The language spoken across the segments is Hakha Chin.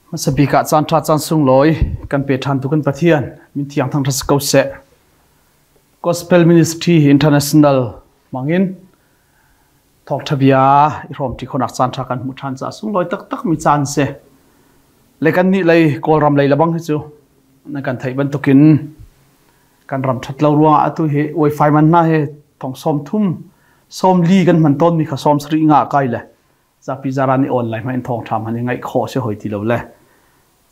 Hmasa bik ah caan ṭha caan sunglawi kan pe ṭhan tu kan Pathian min thiang thangṭhat si ko seh. Gospel Ministry International hmangin thawngṭha bia i hrawmṭi khonak caan ṭha kan hmuh ṭhan caah sunglawi taktak mi caan si. Le kan nih lei Kawlram lei lebang hi cu nan kan theih bantukin kan ram ṭhat lo ruangah atu hi wifi man hna hi thong 30 40 kan hman tawnmi kha 70 nga kai le zapi zaran i online hmanh in thawngṭha hmanh i ngaih khawh si hoi ti lo le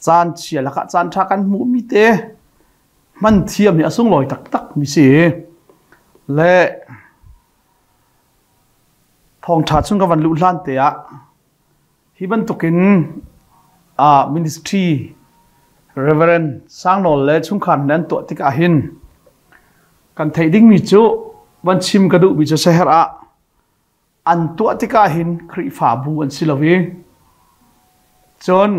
caan chia lakah caan ṭha kan hmuhmi te hman thiam hi a sunglawi taktak mi si le thawngṭha chung ka van luh hlan te ah hi bantukin ministry Reverend Sangnawl le chungkhar nan tuah tikah hin kan theih dingmi cu van chim ka duhmi cu seher ah an tuah tikah hin Khrihfabu an si lo i cun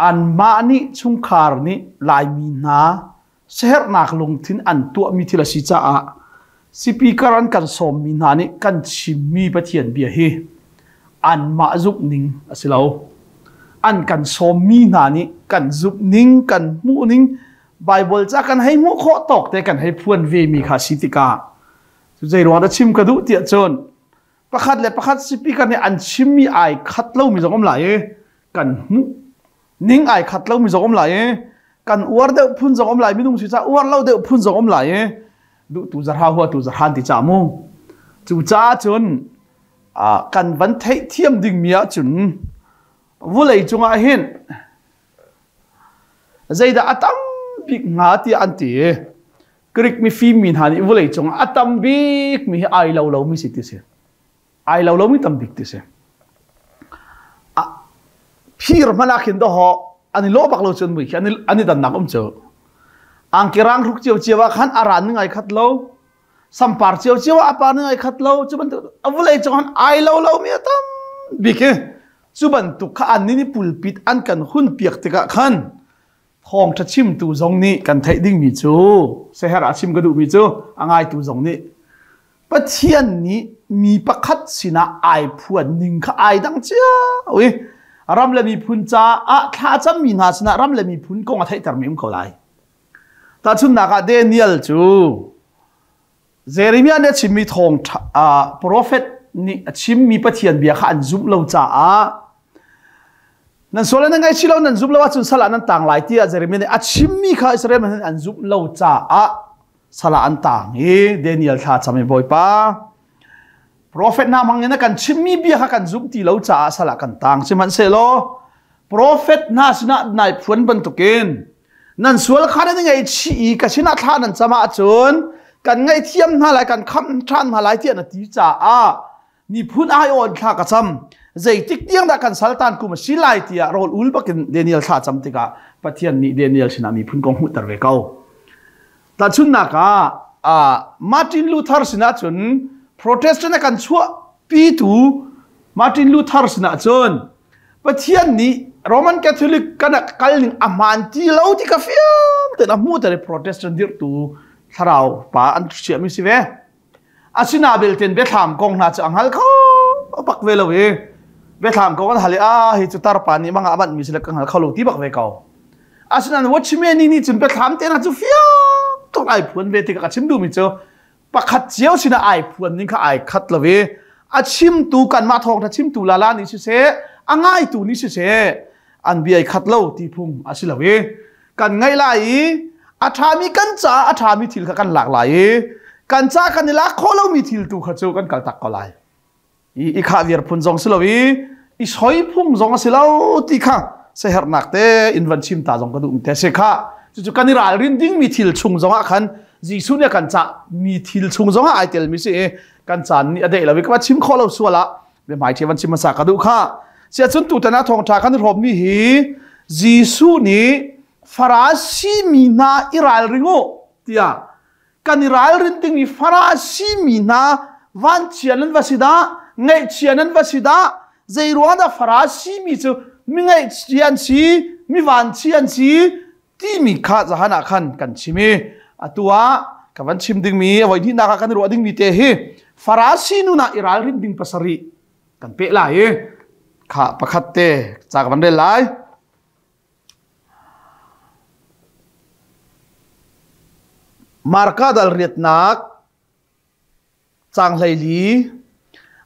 anmah nih chungkhar nih Laimi hna siaherhnak lungthin an tuahmi thil a si caah speaker an kan sawmmi hna nih kan chimmi Pathian bia hi anmah zumhning a si lo. An kan sawmmi hna nih kan zumhning, kan hmuhning, Bible ca kan hei hmuh khawh tawk te kan hei phuan vemi kha si tikah Cu zei ruang dah chim ka duh tiah cun pakhat le pakhat speaker nih an chimmi ai khat lomi zong um lai i kan hmuh ning ai khat lomi zong um lai i kan uar deuh phun zong um lai minung si ca uar lo deuh phun zong um lai i duh tu zarha hua tu zarhan ti ca mu cu caah cun kan van theih thiam dingmi ah cun vulei cungah hin Zeidah a tam bik hnga tiah an ti. Greek mifim mi hna nih vawlei cungah a tam bik mi hi ai lo lomi si ti si. Ai lo lomi tam bik ti si. A phir hmanh ah khin dawhawh an i lawh bak lo cun mui khi an i dannak um cu. Angki rang hruk cio cio ah khan a ran ning ai khat lo. Sampar cio cio ah a par ning ai khat lo. Cu bantuk a vawlei cung han ai lo lomi a tam bik hi. Cu bantuk kha an nih pulpit an kan hun piak tikah khan thawngṭha chimtu zong nih kan theih dingmi cu seher ah chim ka duhmi cu a ngaitu zong nih Pathian nih mi pakhat sinah ai phuan ning kha ai dang cio i ram le miphun caah thlacammi hna sinah ram le miphun kong a theihtermi um ko lai. Tahchunhnak ah Daniel cu Jeremiah nih a chimmi thawng profet nih a chimmi Pathian bia kha an zumh lo caah nan sual nan ngaihchih lo nan zumh lo ahcun sal ah nan tang lai tiah Jeremiah nih a chimmi kha Israel mi an zumh lo caah sal ah an tang i Daniel thla cam i Bawipa profet hna hmang in a kan chimmi bia kha kan zumh ti lo caah sal ah kan tang sihmanhsehlaw profet hna sinah nai phuan bantukin Nan sual kha nan i ngaihchih i ka sinah thla nan cam ahcun kan ngaihthiam hna lai, kan khamh ṭhan hna lai tiah na ti caah miphun aiawh in thla ka cam. Zeitik tiang dah kan saltan kum a si lai tiah rawl ul bakin Daniel thla cam tikah Pathian nih Daniel sinah miphun kong hmuhter ve ko. Tahchunhnak ah Martin Luther sinah cun Protestant a kan chuahpitu Martin Luther sinah cun Pathian nih Roman Catholic kan kal ning a hmaan ti lo ti ka fiang tein a hmuh ter i Protestant dirhtu thlarau pa an chiahmi si ve. Asina belten biathlam kong hna cu a hngal kho bak ve lo i biathlam kong an hal i a hi cu tarpa nih mangah a mi si le ka hngal kho lo ti bak ve ko. Asinain Watchman nih cun biathlam te hna cu fiang tuk ai phuan ve tikah ka chim duhmi cu pakhat cio sinah ai phuan ning kha ai khat lo i a chimtu kanmah thawngṭha chimtu lala nih siseh a ngaitu nih siseh an bia i khat lo ti phung a si lo i kan ngaih lai i a ṭhami kan caah a ṭhami thil kha kan lak lai i kan ca kan i lak khawh lomi thil tu kha cu kan kal tak ko lai. I khah viar phun zong si lo i i soi phung zong a si lo ti kha sehernak te in van chim ta zong ka duh mi te si kha cucu kan i ralrin ding mi thil chung zong ah khan Jesuh nih a kan cah mi thil chung zong ah ai tel mi si i kan caan nih a deih lo i ka chim khawh lo sual ah biahmai the van chim hmasa ka duh kha sia cun tutan ah thawngtha kan hrawm mi hi Jesuh nih Farasi mi hna i ralring u tiah kan i ralrin dingmi Farasi mi hna vanchia nan va si dah ngaihchia nan va si dah zei ruang dah Farasi mi cu mi ngaihchia an si mi vanchia an si timi kha zahan ah khan kan chim i atu ah ka van chim dingmi a voi hnihnak ah kan ruah dingmi te hi Farasi nun ah i ralrin ding pasarih kan peh lai i kha pakhat te ca ka van rel lai. Marka dal riatnak caang 14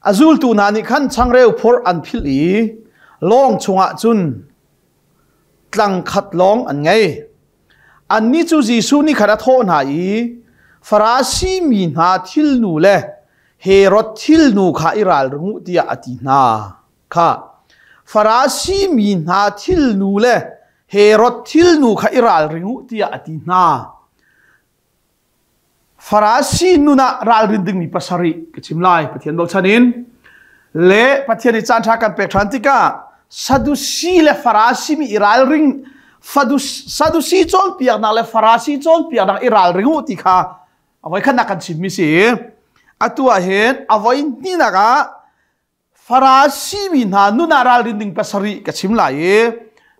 a zultu hna nih khan changreu phorh an philh i lawng chungah cun tlang khat lawng an ngei. Annih cu Jesuh nih khan a thawh hna i Farasi mi hna thilnu le Herod thilnu kha i ralring u tiah a ti hna. Kha Farasi mi hna thilnu le Herod thilnu kha i ralring u tiah a ti hna. Farasi nun ah ralrin dingmi pasarih ka chim lai Pathian bochan in le Pathian i caan ṭha kan pek ṭhan tikah Sadusi le Farasi mi i ralring Sadusi cawnpiaknak le Farasi cawnpiaknak i ralring u ti kha a voikhatnak kan chimmi si. Atu ah hin a voi hnihnak ah Farasi mi hna nun ah ralrin ding pasarih ka chim lai i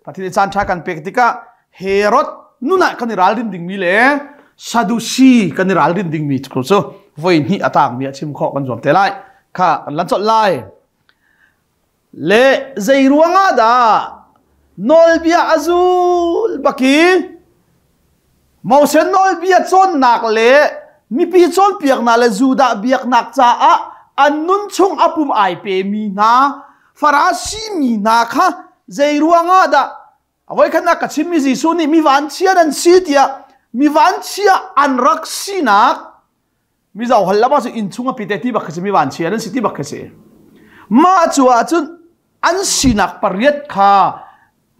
Pathian nih caan ṭha kan pek tikah Herod nun ah kan i ralrin dingmi le Sadusi kan i ralrin dingmi cu voi hnih a tangmi a chim khawh kan zuam te lai. Kha kan lan colh lai. Le zei ruangah dah nawlbia a zul baki Moses nawlbia cawnnak le mipi cawnpiaknak le Judah biaknak caah an nun chung a pum ai pemi hna Farasi mi hna kha zei ruangah dah a voikhatnak ka chimmi Jesuh nih mi vanchia nan si tiah mi vanchia an rak sinak mizo hal lama cu inn chung a pite ti bak khi si mi vanchia nan si ti bak khi si mah cu ahcun an sinak pariat kha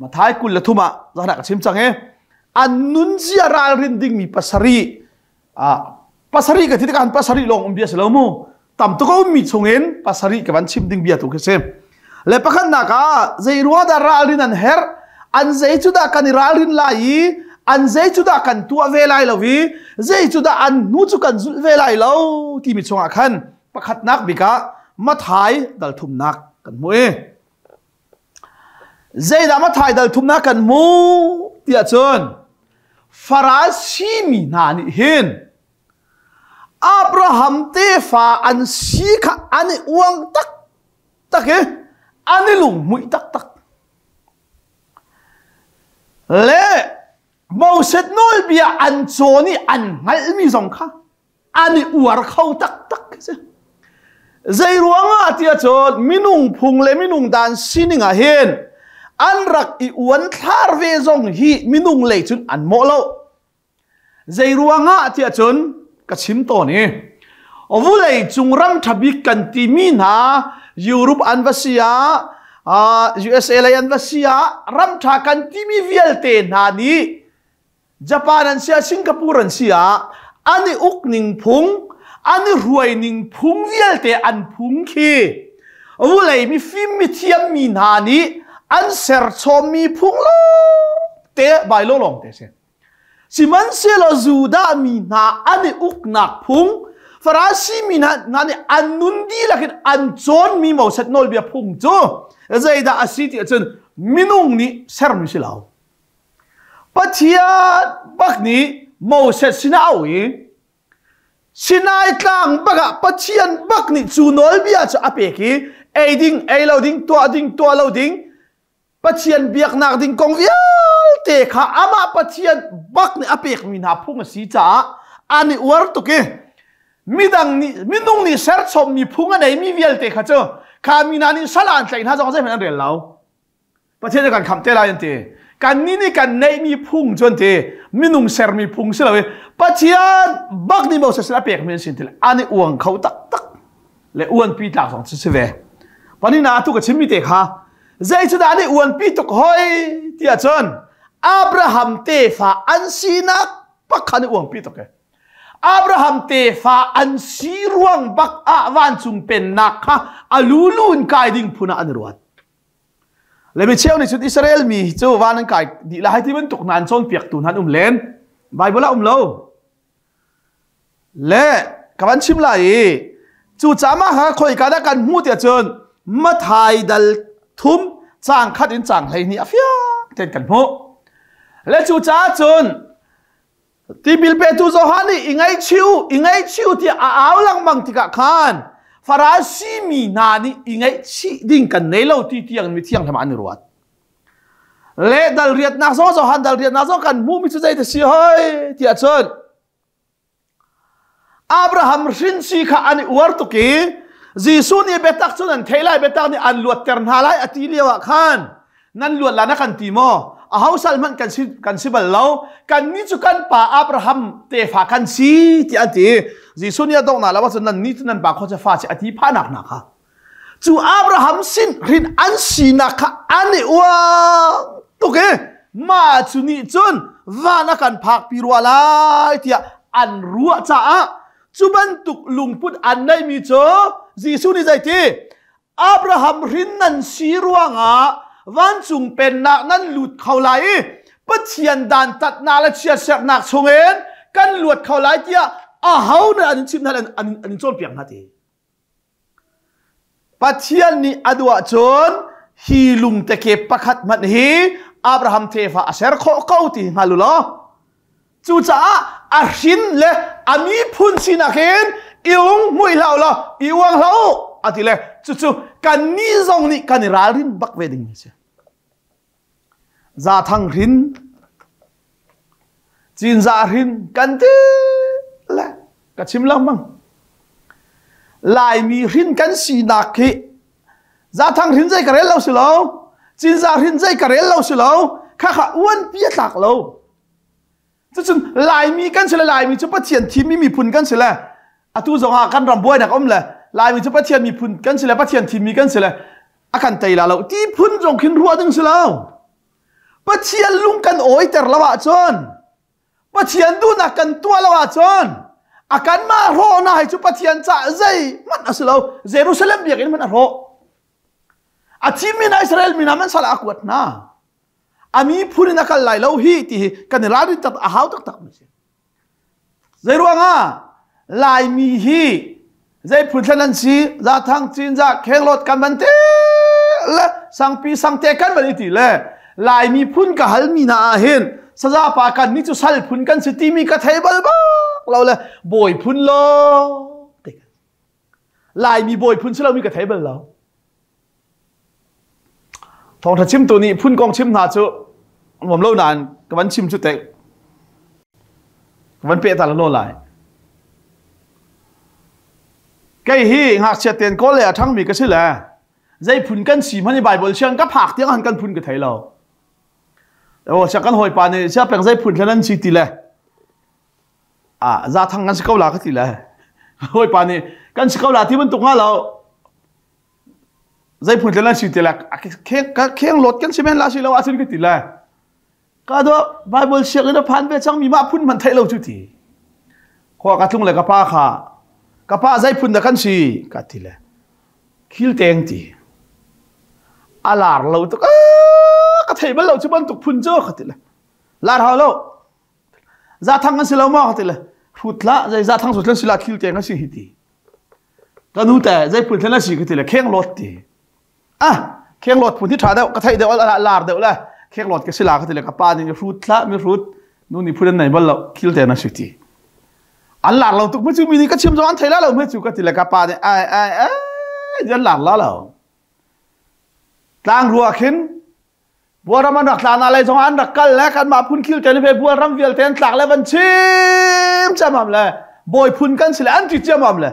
Mathai 23 ah zahnak ka chim cang i an nunzia ralrin dingmi pasarih pasarih ka ti tikah pasarih lawng um bia si lo mu tam tuk a ummi chungin pasarih ka van chim ding bia tu khi si le pakhatnak ah zei ruang dah ralrin an herh an zei cu dah kan i ralrin lai i an zei cu dah kan tuah ve lai lo i zei cu dah an hnu cu kan zulh ve lai lo timi chungah khan pakhatnak bik ah Mathai dal thumnak kan hmu i Zeidah Mathai dal thumnak kan hmuh tiah cun Farasi mi hna nih hin Abraham tefa an si kha an i uang taktak i an i lunghmuih taktak. Le Moses nawlbia an cawn i an hngalhmi zong kha an i uar kho taktak si. Zei ruangah tiah cun minung phung le minung dan sining ah hin an rak i uan thlar ve zong hi minung lei cun an mawh lo. Zei ruangah tiah cun ka chim tawn i vulei cung ram ṭha bik kan timi hna Europe an va si ah USA lei an va si ah ram ṭha kan timi vialte hna nih Japan an si ah Singapore an si ah an i uk ning phung an i hruai ning phung vialte an phung khi vulei mifim mithiam mi hna nih an serchawmmi phung te bai lo lawng te si sihmanhsehlaw Judah mi hna an i uknak phung Farasi mi hna nih an nun dihlak in an cawnmi Moses nawlbia phung cu zeidah a si ti ahcun minung nih sermi si lo Pathian bak nih Moses sinah a auh i Sinai tlang bak ah Pathian bak nih cu nawlbia cu a pek i ei ding, ei lo ding, tuah ding, tuah lo ding, Pathian biaknak ding kong vialte kha amah Pathian bak nih a pekmi hna phung a si caah an i uar tuk i midang nih minung nih serchommi phung a neimi vialte kha cu kha mi hna nih sal an tlaih hna zong zeihmanh an rel lo. Pathian nih kan khamh te lai an ti. Kannih nih kan neihmi phung cu an ti. Minung sermi phung si lo i Pathian bak nih Moses a pekmi an si ti an i uang kho taktak le uanpi tlak zong cu si ve. Panina atu ka chimmi te kha zei cu dah an i uanpi tuk hoi tiah cun Abraham tefa an sinak bak kha an i uangpi tuk e. Abraham tefa an si ruang bak ah vancung pennak kha a lulu in kai ding phun ah an i ruat. Le mi cheu nih cun Israel mi cu van an kai dih lai ti bantuk hna an cawnpiaktu hna an um len. Bible ah um lo. Le ka van chim lai i cu caah ha khoika dah kan hmuh tiah cun Mathai dal thum caang khat in caang 12 a fiang tein kan hmuh. Le cu caah cun Tipil petu Johan nih i ngaihchih u, i ngaihchih u tiah a au lengmang tikah khan Farasi mi hna nih i ngaihchih ding kan nei lo ti tiang mi thianghlim ah an i ruat. Le dal riatnak zong Johan dal riatnak zong kan hmuhmi cu zei ti si hoi tiah cun. Abraham hrin si kha an i uar tuk i Jesuh nih biatak cu nan theih lai, biatak nih an luatter hna lai a ti lio ah khan nan luat la na kan ti maw? Aho sal hmanh kan si, kan si bal lo. Kannih cu kan pa Abraham tefa kan si tiah an ti. Jesuh nih a donghnak lo ahcun nan nih cu nan pa khuacha fa si a ti phahnak hna kha. Cu Abraham sin hrin an sinak kha an i uang tuk i mah cu nih cun van a kan phakpi rua lai tiah an ruah caah cu bantuk lungput an neihmi cu Jesuh nih zeiti Abraham hrin nan si ruangah vancung pennak nan lut kho lai i Pathian dantatnak le chiatserhnak chungin kan luat kho lai tiah aho nih an in chimh hna an in cawnpiak hna ti. Pathian nih a duh ahcun hi lungteke pakhat hmanh hi Abraham tefa a ser khawh ko ti hngal u law. Cucaah a hrin le a miphun sinak in i lunghmuih hlah u law i uang hlah u a ti le cucu kannih zong nih kan i ralrin bak ve ding a si. Zathang hrin, Cinzah hrin kan ti le ka chim lengmang. Laimi hrin kan sinak hi Zathang hrin zei ka rel lo si lo, Cinzah hrin zei ka rel lo si lo, khakha uanpi a tlak lo. Cucun Laimi kan si le Laimi cu Pathian thimmi miphun kan si le atu zong ah kan ram buainak um le Laimi cu Pathian miphun kan si le Pathian thimmi kan si le a kan tei la lo ti phun zong khin ruah ding si lo. Pathian lung kan awiter lo ahcun Pathian duhnak kan tuah lo ahcun a kanmah hrawhnak hi cu Pathian caah zeihmanh a si lo. Jerusalem biakinn hmanh a hrawh. A thimmi hna Israel mi hna man sal ah a kuat hna. A miphun in a kal lai lo hi ti hi kan i ralrin tak a hau taktak mi si. Zei ruangah Laimi hi zei phun thlen an si Zathang Cinzah Khenglawt kan van te le sangpi sangte kan van i ti le Laimi phun ka halmi hna ah hin saza pa kan ni cu sal phun kan si timi ka thei bal bak lo le bawi phun lo te Laimi bawi phun si lomi ka thei bal lo. Thawngṭha chimtu nih phun kong chim hna cu nuam lo nain ka van chim cu teh ka van peh ta lo lai. Kei hi ngakchia ten kawl le a ṭhangmi ka si le zei phun kan si hmanh i Baibal siang ka phak tiang han kan phun ka thei lo. O sia kan hawipa nih sia peng zei phun thlen an si ti le ah zathang kan si ko la ka ti le hawipa nih kan si ko la ti bantuk nga lo Zei phun tlel an si ti le kheng lot kan si men la si lo ahcun ka ti le ka do Bible sianginn a phan ve cang mi mah phun hmanh theih lo cu ti khua ka tlung le ka pa kha ka pa zei phun dah kan si ka ti le khil teng ti a lar lo tuk ka thei bal lo cu bantuk phun cu ka ti le lar hau lo zathang an si lo maw ka ti le hrut hlah zei zathang su tlen si la khil teng a si hi ti Ka nu te zei phun thlen a si ka ti le kheng lot ti. Ah, kheng lot phun hi ṭha deuh ka theih deuh lar deuh le kheng lot ka si la ka ti le ka pa nih hrut thlah mi hrut nu nih phun an nei bal lo khil te na si ti. An lar lo tuk mu cu mi nih ka chim zong an thei la lo mu cu ka ti le ka pa nih ai ai ai an lar la lo. Tlang rua khin Bualram an rak tla na lei zong an rak kal le kanmah phun khil te ve bualram vialte an tlak le van chim ciamam le bawi phun kan si le an ti ciamam le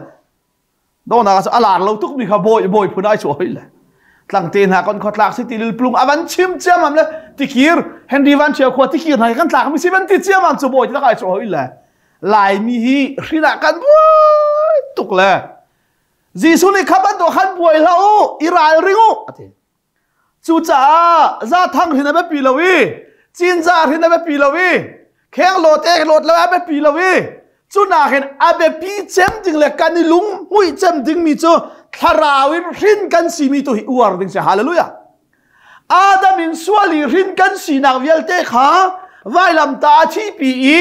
dawnak a lar lo tuk mi kha bawi bawi phun ai chu hoi le tlangte hna kon kho tlak si tilil plung avan chim ciamam le tikir Henry Van Thio khua tikir hna kan tlak mi si van ti ciamam chu bawi tak ai chu hoi le Laimi hi hrin ah kan buai tuk le Jesuh nih kha bantuk khan buai hlah u i ralring u ati Cucaah zathang hrin a biapi lo i cinzah hrin a biapi lo i khenglawt e lawt lo a biapi lo i cunak hin a biapi cem ding le kan i lunghmuih cem dingmi cu thlarau in hrin kan simi tu hi uar ding si hallelujah Adam in sual i hrin kan sinak vialte kha vailamta a thipi i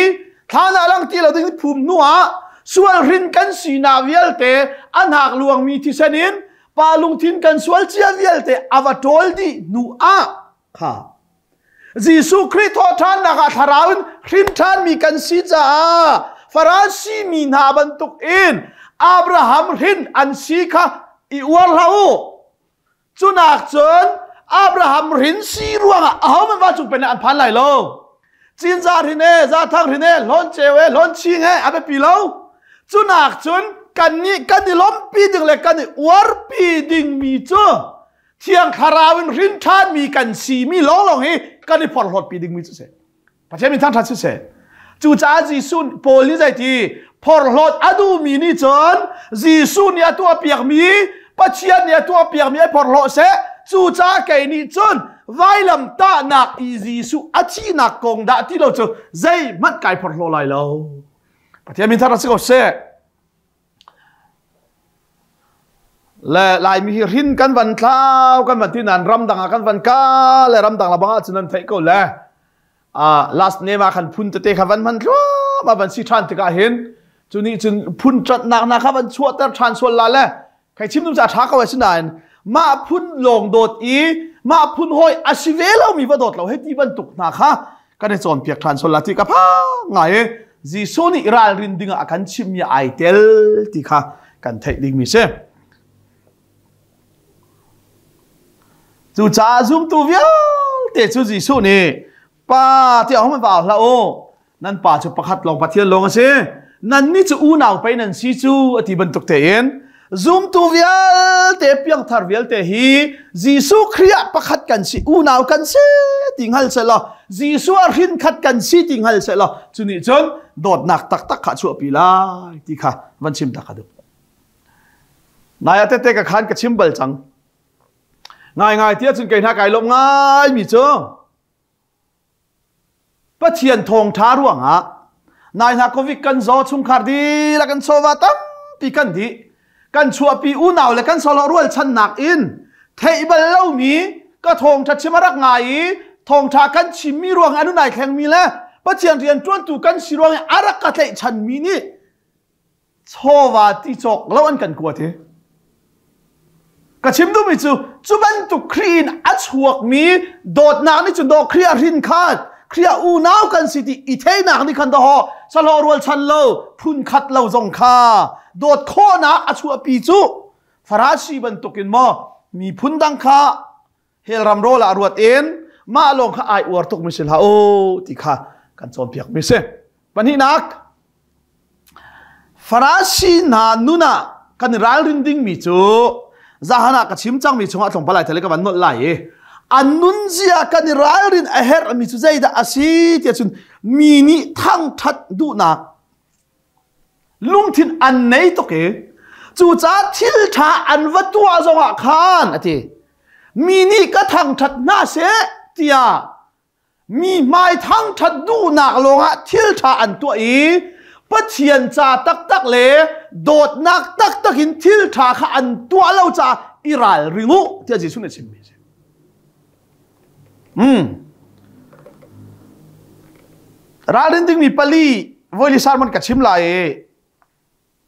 thlan ah lang ti lo ding phum hnu ah sual hrin kan sinak vialte an hak luangmi thisen in Pa lungthin kan sual cia vialte a va ṭawl dih hnu ah kha Jesuh Khrih thawhṭhannak ah thlarau in hrin ṭhanmi kan si caah Farasi mi hna bantuk in Abraham hrin an si kha i uar hlah u. Cunak cun Abraham hrin si ruangah ahohmanh vancung pennak an phan lai lo. Cinzah hrin e, zathang hrin e, hlawn ceu e, hlawn ching e, a biapi lo. Cunak cun kan nih kan i lawmhpi ding le kan i uarpi dingmi cu Thiang Thlarau in hrin ṭhanmi kan simi lawnglawng hi kan i phorhlawtpi dingmi cu si. Pathian min thangṭhat siseh. Cucaah Jesuh Paul nih zeiti phorhlawt a duhmi nih cun Jesuh nih a tuahpiakmi Pathian nih a tuahpiakmi ai phorhlawh seh. Cucaah kei nih cun vailam tahnak i Jesuh a thihnak kong dah ti lo cu zeihmanh kai phorhlaw lai lo. Pathian min thangṭhat si ko seh. Le Laimi hi hrin kan van thlau kan van ti nain ramdang ah kan van ka le ramdang la bang ah cun nan theih ko le last name ah khan phun tete kha van hman thluahmah van si ṭhan tikah hin cu nih cun phun ṭanhnak hna kha van chuahter ṭhan sual la le kai chim dum ca ṭha ko asinain mah phun lawng dawt i mah phun hawi a si ve lomi va dawt lo hei ti bantuk hna kha kan i cawnpiak ṭhan sual la ti ka phang ngai i Jesuh nih ralrin dingah a kan chimmi ai tel ti kha kan theih dingmi si. Cucaah zumtu vialte cu Jesuh nih pa tiah hung va hlah u nan pa cu pakhat lawng Pathian lawng a si nannih cu unau pei nan si cu a ti bantuk tein zumtu vialte piangthar vialte hi Jesuh Khrih ah pakhat kan si unau kan si ti hngal seh law Jesuh ah hrin khat kan si ti hngal seh law cu nih cun dawtnak taktak kha chuahpi lai ti kha van chim ta ka duh nai ah tete ka khan ka chim bal cang ngai ngai tiah cun kei hna kai lawm ngai mi cu Pathian thawngṭha ruangah nai hna covid kan zaw chungkhar dihlak kan chawva tampi kan dih kan chuahpi unau le kan sawlawh rualchannak in theih bal lomi ka thawngṭha chim a rak ngai i thawngṭha kan chimmi ruang anu nai thlengmi le Pathian rian ṭuantu kan si ruang i a rak ka tlaihchanmi nih chawva ti cawk lo an kan kuat hi ka chim duhmi cu cu bantuk Khrih in a chuakmi dawtnak nih cun daw Khrih a hrin khan Khrih a unau kan si ti i theinak nih khan daw sahlawh rualchan lo phun khat lo zong kha dawt khawhnak a chuahpi cu Farasi bantukin maw miphun dang kha hell ram rawl ah ruat in mah lawng kha ai uar tuk mi si hlah u ti kha kan cawnpiak mi si pahnihnak Farasi hna nun ah kan i ralrin ding mi cu zahan ah ka chim cang mi chungah tlawmpal ai thale ka van nolh lai i an nunzia kan i ralrin a herh mi cu zeidah a si tiah cun mi nih thangthat duhnak lungthin an nei tuk i cucaah thil ṭha an va tuah zongah khan a ti mi nih ka thangṭhat hna seh tiah mi hmai thangṭhat duhnak lawngah thil ṭha an tuah i Pathian ca taktak le dawtnak taktak in thil ṭha kha an tuah lo caah i ralring u tiah Jesuh nih a chimmi a si. Ralrin dingmi pali voili sermon ka chim lai i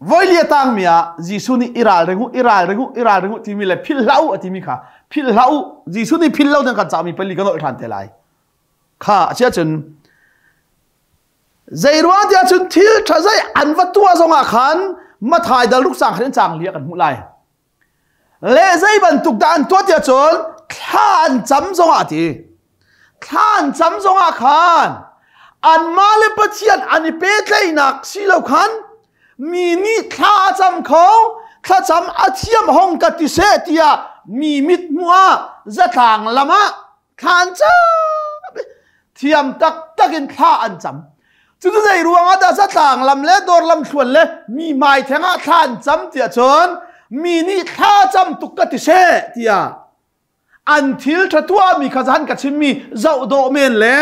voili a tangmi ah Jesuh nih i ralring u, i ralring u, i ralring u timi le philh hlah u a timi kha philh hlah u Jesuh nih philh lo ding kan cahmi pali ka nolh ṭhan te lai. Kha a si ahcun zei ruang tiah cun thil ṭha zei an va tuah zongah khan Mathai dal ruk sang khan in cang li ah kan hmuh lai. Le zei bantuk dah an tuah tiah cun thla an cam zongah a ti. Thla an cam zongah khan anmah le Pathian an i pehtlaihnak si lo khan mi nih thla a cam kho thlacam a thiam hong ka ti seh tiah mi mit hmuh ah zatlang lam ah thla an cam thiam taktak in thla an cam cucu zei ruangah dah zatlang lam le dawr lam thluan le mi hmai theng ah thla an cam tiah cun mi nih thla cam tuk ka ti seh tiah an thil ṭha tuahmi kha zan ka chimmi zoh dawh men le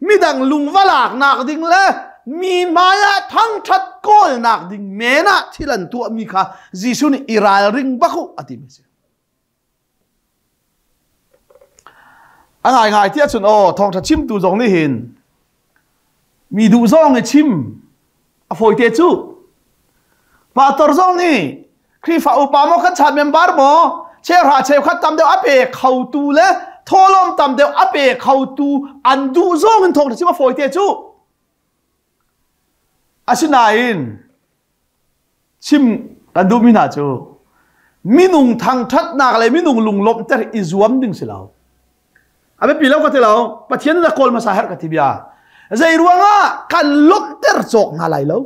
midang lungva laknak ding le mi hmai ah thangṭhat kawlnak ding men ah thil an tuahmi kha Jesuh nih i ralring bak u a timi a si. A ngaingai tiah cun aw thawngṭha chimtu zong nih hin mi duh zong i chim a fawite cu. Pastor zong nih Khrihfa upa maw kan chan member maw cheuhra cheukhat tam deuh a pe khotu le thawhlawm tam deuh a pe khotu an duh zong in thawngṭha chim a fawite cu. Asinain chim kan duhmi hna cu minung thangṭhatnak le minung lunglawmhter i zuam ding si lo. A biapi lo ka ti lo. Pathian na kawl hmasa herh ka ti bia. Zei ruangah kan lawmhter cawk hna lai lo.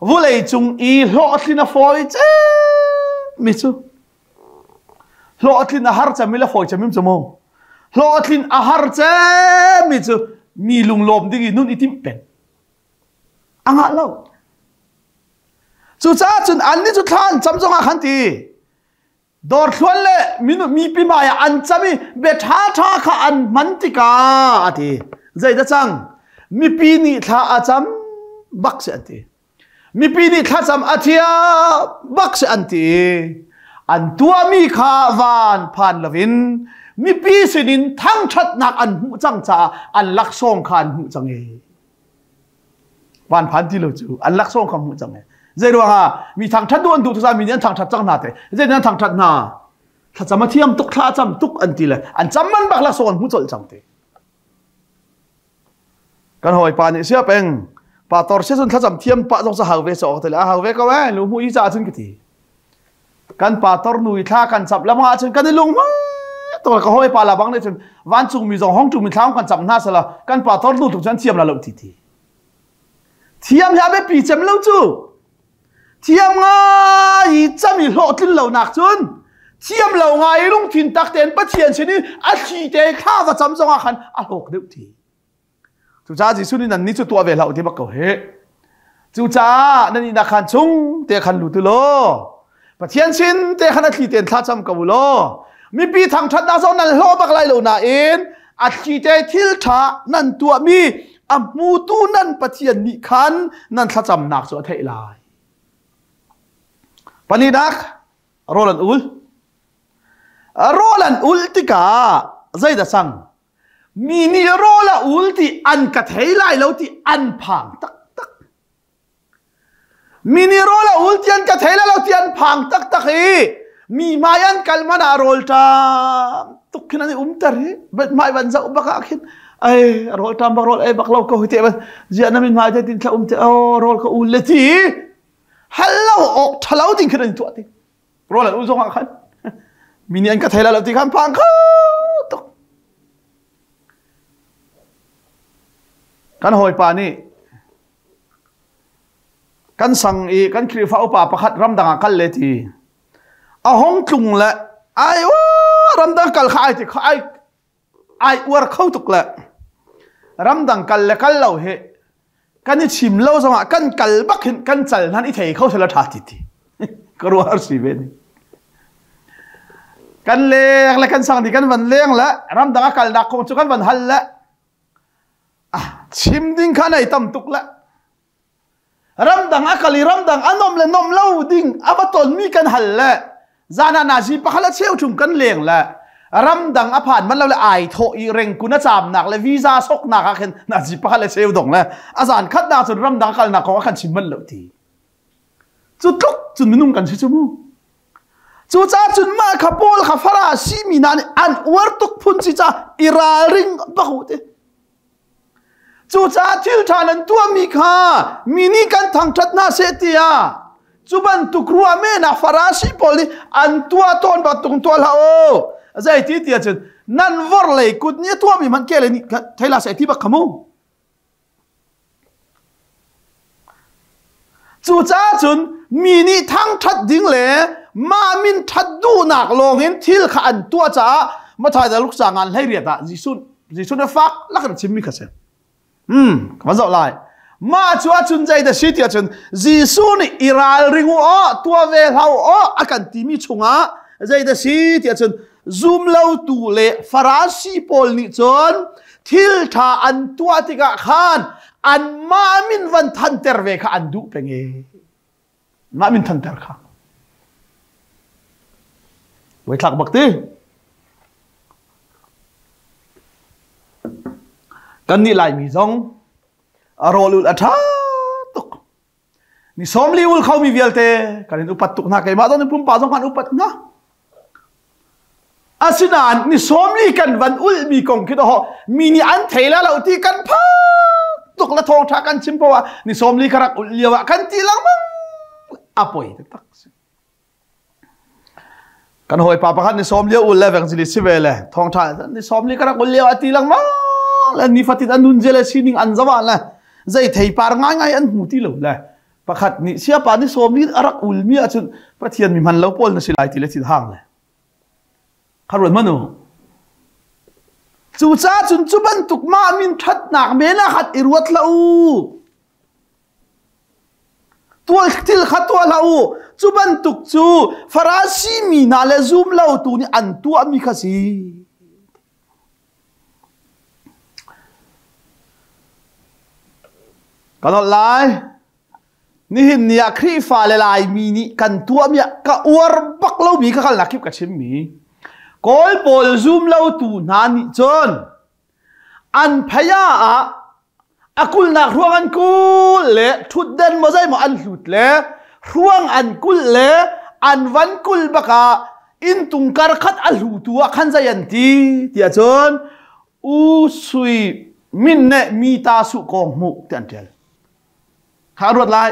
Vulei cung i hlawhtlin a fawi mi cu hlawhtlin a har cem mi le fawi cem cu mu hlawhtlin a har cem mi cu mi lunglawm ding i nun i timh peng a ngah lo cucaah cun annih cu thla an cam zongah khan ti Dawrthluan le mipi hmai ah an cam i bia ṭhaṭha kha an hman tikah a ti. Zeidah cang? Mipi nih thla a cam bak si an ti. Mipi nih thlacam a thiam bak si an ti. An tuahmi kha van phan loin mipi sinin thangṭhatnak an hmuh cang caah an laksawng kha an hmuh cang i. Van phan ti lo cu an laksawng kha hmuh cang e. Zei ruangah mi thangthat duh an duh tusa mi nih an thangthat cang hna te. Zei an thangthat hna? Thlacam a thiam tuk thla a cam tuk an ti le an cam man bak laksawng an hmu colh cang te. Kan hawipa nih sia peng pa tor sia cun thlacam thiam pa zong sa hau ve so te le a hau ve ko eh lu mu i ca cun ka ti. Kan pa tor nu i thla kan cap lamah cun kan i lung to ka hawipa la bang nih cun vancung mi zong hong tu mi thla kan cap hna sala kan pa tor nu tuk cun thiam la lo ti ti. Thiam hi a biapi cem lo cu. Thiam ngai i cam i hlawhtlin lo nak cun thiam lo ngai i lungthin tak tein Pathian sin i a thli te thla va cam zongah khan a hlawk deuh ti. Cucaah Jesuh nih nan nih cu tuah ve hlah u ti bak ko hih. Cucaah nan ihnak khan chung te khan lut u law Pathian sin te khan a thli tein thla cam ko u law mipi thangṭhatnak zong nan hlawh bak lai lo nain a thli te thil ṭha nan tuahmi a hmutu nan Pathian nih khan nan thlacamnak cu a theih lai. Palinak rawl an ul. Rawl an ul tikah zeidah cang? Mi nih rawl a ul ti an ka thei lai lo ti an phang taktak. Mi nih rawl a ul ti an ka thei lai lo ti an phang taktak i mi hmai an kal man ah rawl ṭam tuk khin an i umter hi hmai van zoh bak ah khin ai rawl ṭam bak rawl ei bak lo ko hi te ban ziah na min hmai te tin thla um te oh rawl ka ul le ti hal lo awk ṭhalo ding khin an tuah ti rawl an ul zong ah khan mi nih an ka thei lai lo ti khan phang kho tuk kan hawipa nih kan sang i kan Khrihfa upa pakhat ramdang ah kal le ti a hong tlung le ai ramdang kal kha ai ti kha ai ai uar kho tuk le ramdang kal le kal lo hi kan i chim lo zongah kan kal bak hin kan cal hnan i thei kho sela tha ti ti ka ruah si ve ni kan leng le kan sang di kan van leng le ramdang a kal nak kong cu kan van hal le ah chim ding kha nei tam tuk le Ramdang a kal i ramdang a nom le nom lo ding a va tonmi kan hal le zan ah nazi pakhat le cheu thum kan leng le ramdang a phan man lo le ai thawh i rengkun a caamnak le visa soknak ah khin nazi pakhat le cheu dong le a zan khat nak cun ramdang kalnak kong a kan chim manh lo ti cu tluk cun minung kan si cu mu cucaah cun mah kha paul kha farasi mi hna nih an uar tuk phun si ca i ralring bak u ti Cucaah thil ṭha nan tuahmi kha mi nih kan thangṭhat hna seh tiah cu bantuk ruah men ah Farasi pawl nih an tuah tawn bantuk tuah hlah u. Zeiti tiah cun nan vorlei kut nih a tuahmi hmanh kele nih thei la seh ti bak kha mu. Cucaah cun mi nih thangṭhat ding le mah min ṭhat duhnak lawngin thil kha an tuah caah Matthai Luke ca ngan 18 ah Jesuh Jesuh nih fak lak in chimmi kha si. Hmm, ka van zoh lai. Mah cu ahcun zei dah si ti ahcun Jesuh nih i ralring u aw, tuah ve hlah u aw a kan timi chungah zei dah si ti ahcun zumlotu le Farasi pawl nih cun thil ṭha an tuah tikah khan anmah min van thanter ve kha an duh peng i mah min thanter kha Buaithlak bak ti kan nih Laimi zong a rawl ul a ṭha tuk Ni 40 ul khomi vialte kan in upat tuk hna keimah zong pumpak zong kan upat hna. Asinain ni 40 kan van ulmi kong khi ho mi nih an thei la lo ti kan phak tuk la thawng tha kan chim poah ni 40 ka rak ul lio ah kan ti lengmang a poi taktak si. Kan hawipa pakhat ni 40 ul le evangelist si ve le thawngtha ni 40 ka rak ul lio a ti lengmang le nifatin an nun zia le sining an zawa le zei theipar ngai ngai an hmu ti lo le. Pakhat nih siapa ni sawm ni a rak ulmi ahcun Pathian mi hman lo pawl na si lai ti le thin hang le. Kha ruat manu. Cucaah cun cu bantuk mah min ṭhatnak men ah khat i ruat hlah u. Tual thil kha tuah hlah u. Cu bantuk cu Farasi mi hna le zum lotu nih an tuahmi kha si. Ka nolh lai. Nihin ni ah Khrihfa le Laimi nih kan tuahmi ah ka uar bak lomi ka kalnak kip ka chimmi. Kawl pawl zum lotu hna nih cun an phaya ah a kulnak ruang an kul le ṭhutden maw zeimaw an hlut le hruang an kul le an van kul bakah inntung kar khat a hlutu ah khan zei an ti tiah cun u sui min ne mi ta su kong hmuh ti an ṭial kha ruat lai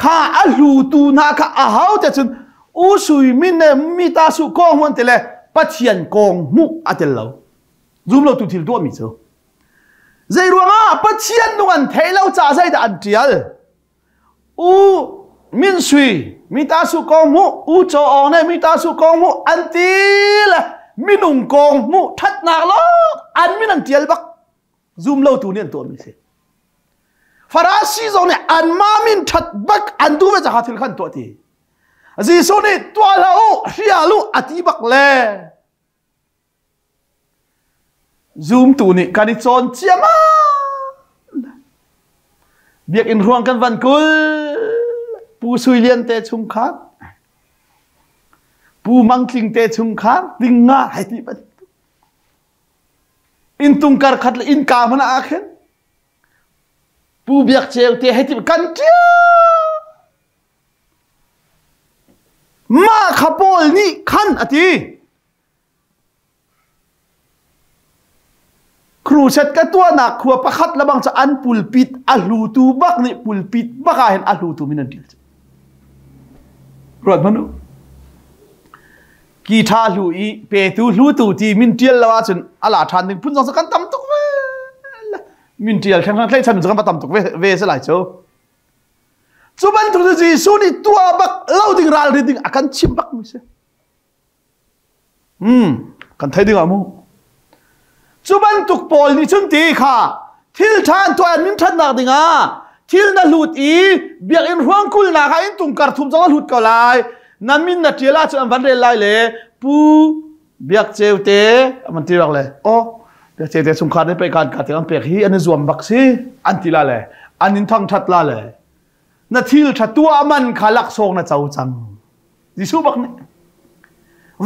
Kha a hlutu hna kha a ho te cun u sui min le mi ta su kong hmuan te le Pathian kong hmuh a tel lo. Zum lo tu thil tuahmi cu. Zei ruangah Pathian nung an thei lo ca zeidah an tial? U min sui mi ta su kong hmuh u chaw awng ne mi ta su kong hmuh an ti le minung kong hmuh thatnak lawng an min an tial bak. Zum lo tu nih an tuahmi si. Farasi zong nih anmah min ṭhat bak an duh ve caah thil khan tuah ti. Jesuh nih tuah hlah u, hrial u a ti bak le zumtu nih kan i cawn ciammam. Biakinn ruang kan van kul Pu Sui Lian te chungkhar Pu Mang Tling te chungkhar ding nga hai ti bantuk Inntung kar khat le innka hmanh ah khin Pu Biak Ceu te hei ti kan ṭial. Mah kha Paul nih khan a ti. Crusade ka tuahnak khua pakhat lebang cu an pulpit a hlutu bak nih pulpit bak ah hin a hlutu min an ṭial. Ruat hmanh u. Ki ṭha hlu i petu hlutu ti min ṭial lo ahcun a la ṭhan ding phun zong cu kan tam tuk ve. Min ṭial theng theng tlaihchan cu kan va tam tuk ve, ve si lai cu. Cu bantuk cu Jesuh nih tuah bak lo ding ralrin ding a kan chimh bak mi si. Hmm, kan thei ding ah mu. Cu bantuk pawl nih cun ti kha thil ṭha an tuah an min ṭhatnak dingah thil na hlut i biakinn hruang kulnak ah inntung kar thum zong a hlut ko lai. Na min na ṭial ahcun an van rel lai le Pu Biak Ceu te an ti bak le oh Biak Ceu te chungkhar nih pei kan ka te an pek hi an i zuam bak si an ti la le an in thangṭhat la le na thil ṭha tuah man kha laksawng na co cang. Jesuh bak nih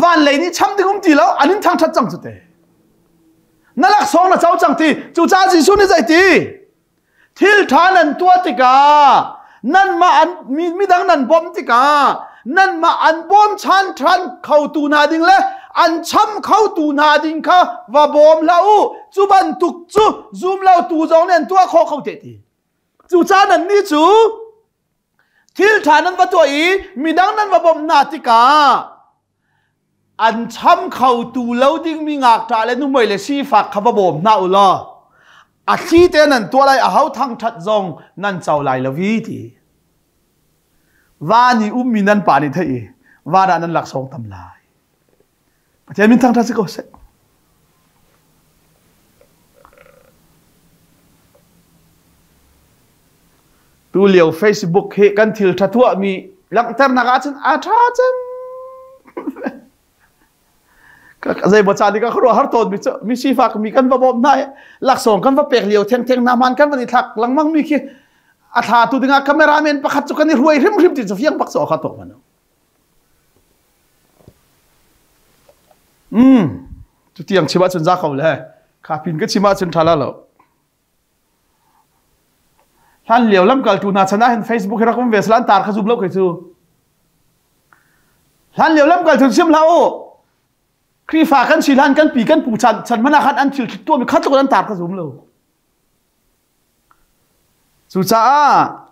van lei nih cham ding um ti lo an in thangṭhat cang cu te na laksawng na co cang ti cucaah Jesuh nih zei ti thil ṭha nan tuah tikah nanmah an midang nan bawmh tikah nanmah an bawm chan ṭhan khotu hna ding le an cham khotu hna ding kha va bawm hlah u cu bantuk cu zum lo tu zong nih an tuah khawh kho te ti cucaah nannih cu Thil ṭha nan va tuah i midang nan va bawmh hna tikah an cham khotu lo dingmi ngakṭah le nuhmei le sifak kha va bawm hna u law a thli te nan tuah lai aho thangṭhat zong nan co lai lo i ti. Van i ummi nan pa nih theih i van ah nan laksawng tam lai. Pathian min thangṭhat si ko seh. Tu lio Facebook hi kan thil ṭha tuahmi langhternak ahcun a ṭha cem. Zei maw caan ka khuaruah har tawn mi cu mi sifak mi kan va bawm hna i laksawng kan va pek lio thengtheng hna hman kan van i thlak lengmang mi khi a thla tu dingah cameraman pakhat cu kan i hruai hrimhrim ti cu fiang bak cu kha tuk man. Mm. Cu tiang chim ahcun za ko le. Kha pin ka chim ahcun ṭha la lo. Hlan lio lamkaltu hna chan ah hin Facebook hi rak um ve sala an tar kha zum lo kei cu. Hlan lio lamkaltu chim hlah u. Khrihfa kan si hlan kan pi kan pu chan chan hmanh ah khan an thil tuahmi khat tluk an tar kha zum lo. Cucaah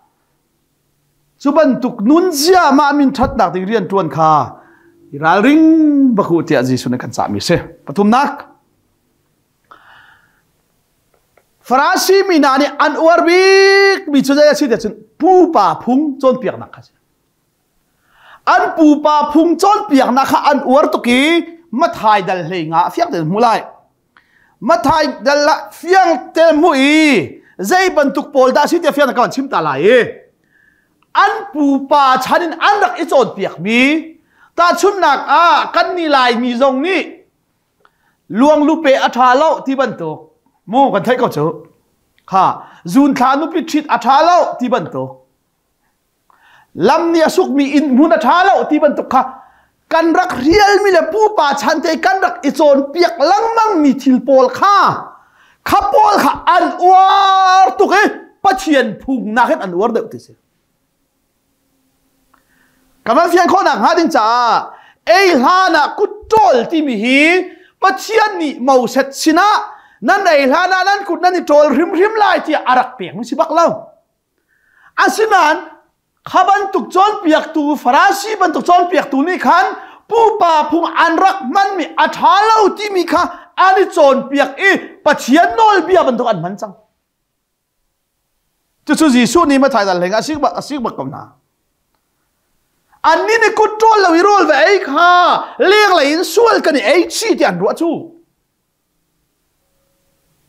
Cu bantuk nunzia mah min ṭhatnak ding rian ṭuan kha i ralring bak u tiah Jesuh nih kan cahmi a si. Pathumnak. Farasi mi hna nih an uar bik mi cu zei a si tiah cun pupa phung cawnpiaknak kha a si. An pupa phung cawnpiaknak kha an uar tuk i Mathai dal hlei nga fiang tein hmu lai. Mathai dal ah fiang te hmu i zei bantuk pawl dah si tiah fiang ka chim ta lai i an pupa chan in an rak i cawnpiakmi tahchunhnak ah kan ni Laimi zong nih luang lupe a ṭha lo ti bantuk mu kan theih ko cu kha zun thla nupi ṭhit a ṭha lo ti bantuk lam nih a sukmi inn hmun a ṭha lo ti bantuk kha kan rak rialmi le pupa chan te kan rak i cawnpiak lengmang mi thil pawl kha kha pawl kha an uar tuk i Pathian phung nakin an uar deuh ti si. Kan van fian khawhnak hnga ding caah ei hlan ah kut ṭawl timi hi Pathian nih Moses sinah nan ei hlan ah nan kut nan i ṭawl hrimhrim lai tiah a rak pek mi si bak lo. Asinain kha bantuk cawnpiaktu Farasi bantuk cawnpiaktu nih khan pupa phung an rak hmanmi a ṭha lo timi kha an i cawnpiak i Pathian nawlbia bantuk an hman cang. Cucu Jesuh nih Mathai dal hleng a sik bak a sik bak ko hna. Annih nih kut ṭawl lo i rawl va ei kha lenglei in sual kan i ei chih ti an ruah cu.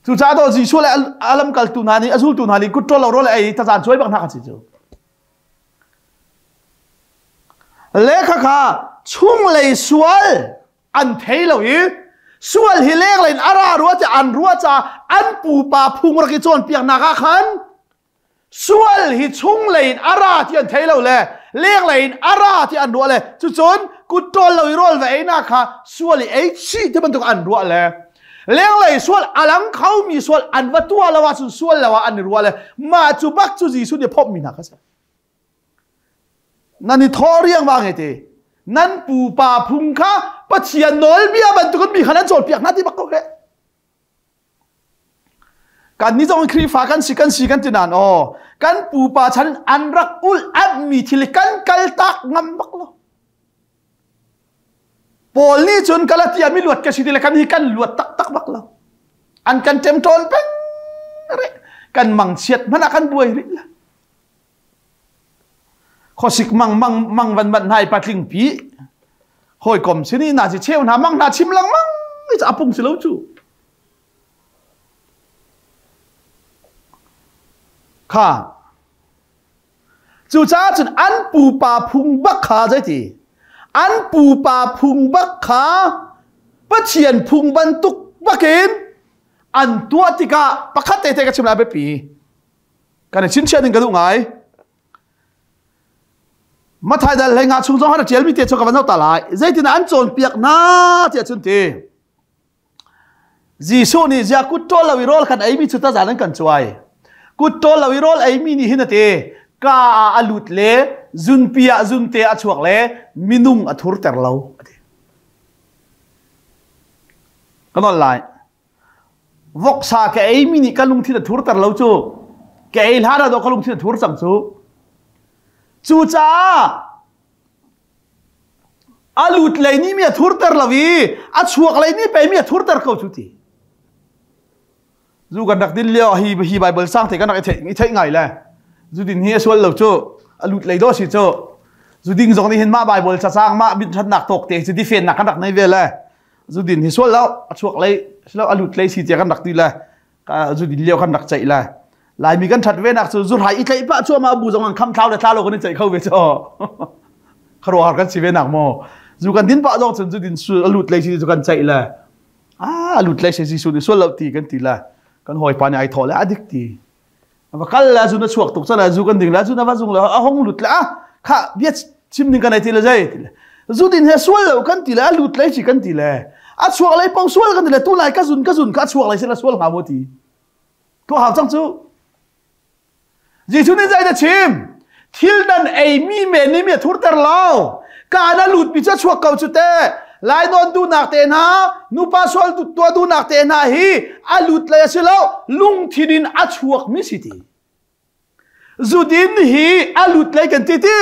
Cucaah daw Jesuh le a lamkaltu hna nih a zultu hna nih kut ṭawl lo rawl ei tazan cuai bak hna kha si cu. Le khakha chunglei sual an thei lo i sual hi lenglei in a ra rua ti an ruah caah an pupa phung rak i cawnpiaknak ah khan sual hi chunglei in a ra ti an thei lo le lenglei in a ra ti an ruah le cucun kut ṭawl lo i rawl va einak kha sual i ei chih ti bantuk an ruah le lenglei sual a lang khomi sual an va tuah lo ahcun sual lo ah an i ruah le mah cu bak cu Jesuh nih phomhmi hna kha si. Nan i thawh riangmang he ti. Nan pupa phung kha Pathian nawlbia bantukin mi kha nan cawnpiak hna ti bak ko he. Kan ni zong Khrihfa kan si kan si kan ti nain aw kan pupa chan in an rak ulh mi thil kan kal tak ngam bak lo. Paul nih cun Galatia mi luat ka si ti le kan hi kan luat taktak bak lo. An kan ṭemṭawn peng rih. Kan mangchiat hmanh ah kan buai rih la. Khuasik mang mang mang van van hna i patling pi hawikom sini na si cheu hna mang hna chim lengmang i a pung si lo cu. Kha cucaah cun an pupa phung bak kha zeiti an pupa phung bak kha Pathian phung bantuk bakin an tuah tikah pakhat te te ka chim lai biapi kan i chinchiah ding ka duh ngai Mathai dal hlei nga chung zong han tial mi te chu ka van ta lai zeitin an cawnpiak na tiah cun ti Jesuh nih zia kut ṭawl lo i rawl kan ei mi cu tazan an kan cuai kut ṭawl lo i rawl ei mi nih hin a ti ka ah a lut le zunpi ah zunte a chuak le minung a thurter lo a ti ka nawl lai Voksa ka eimi nih ka lungthin a thurter lo cu. Ka ei hlan ah ka lungthin a thur cang cu. Cucaah a lut lei nih mi a thurter lo i a chuak lei nih pei mi a thurter ko cu ti. Zu kan rak din lio hi hi Bible sang te kan rak i theih i theih ngai le. Zu din hi a sual lo cu. A lut lei do si cu. Zu ding zong nih hin mah Bible cacang mah bit thatnak tawk te cu difen nak kan rak nei ve le. Zudin hi sual lo a chuak lei silo a lut lei si tia kan rak ti le ka zudin lio kan rak ceih le Laimi kan that ve nak cu zuhrai i tlaih pah cuahmah bu zong an kham thlau le thla lo kan i ceih kho ve cho kharuahar kan si ve nak maw zu kan din pah zong cun zudin su a lut lei si cu kan ceih le a lut lei si su ni sual lo ti kan ti le kan hawipa nih ai thawh le a dik ti va kal le zu na chuak tuk cala zu kan ding la zu na va zung le a hong lut le a kha bia chim ding kan ai ti le zai ti le zu din he sual lo kan ti le a lut lei chi kan ti le a chuak lei pong sual kan ti le tu lai ka zun ka zun ka chuak lei se la sual hnga mu ti tu hau cang cu Jesuh nih zei da chim thil nan ei mi men nih mi a thurter lo ka na lut mi cu a chuak ko cu te lainawn duhnak te hna nupa sual tuah duhnak te hna hi a lut lei a si lo lungthin in a chuak mi si ti zudin hi a lut lei kan ti ti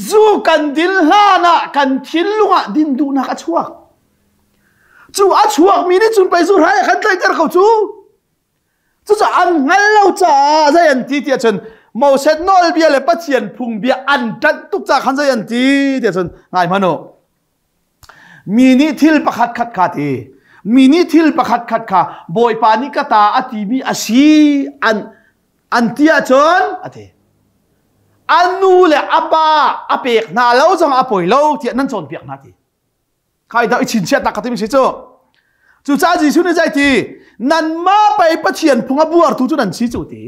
zu kan din hlan ah kan thinlung ah din duhnak a chuak cu a chuak mi nih cun pei zu hrai a kan tlaihter ko cu. Cucaah an hngal lo caah zei an ti tiah cun Moses nawlbia le Pathian phungbia an ṭanh tuk caah khan zei an ti tiah cun ngai hmanh u. Mi nih thil pakhat khat kha ti. Mi nih thil pakhat khat kha Bawipa nih ka ta a timi a si an an ti ahcun a ti. A nu le a pa a pek hna lo zong a poi lo tiah nan cawnpiak hna ti. Khai dah i chinchiah tak ka timi si cu. Cucaah Jesuh nih zei ti nanmah pei Pathian phung a buartu cu nan si cu ti.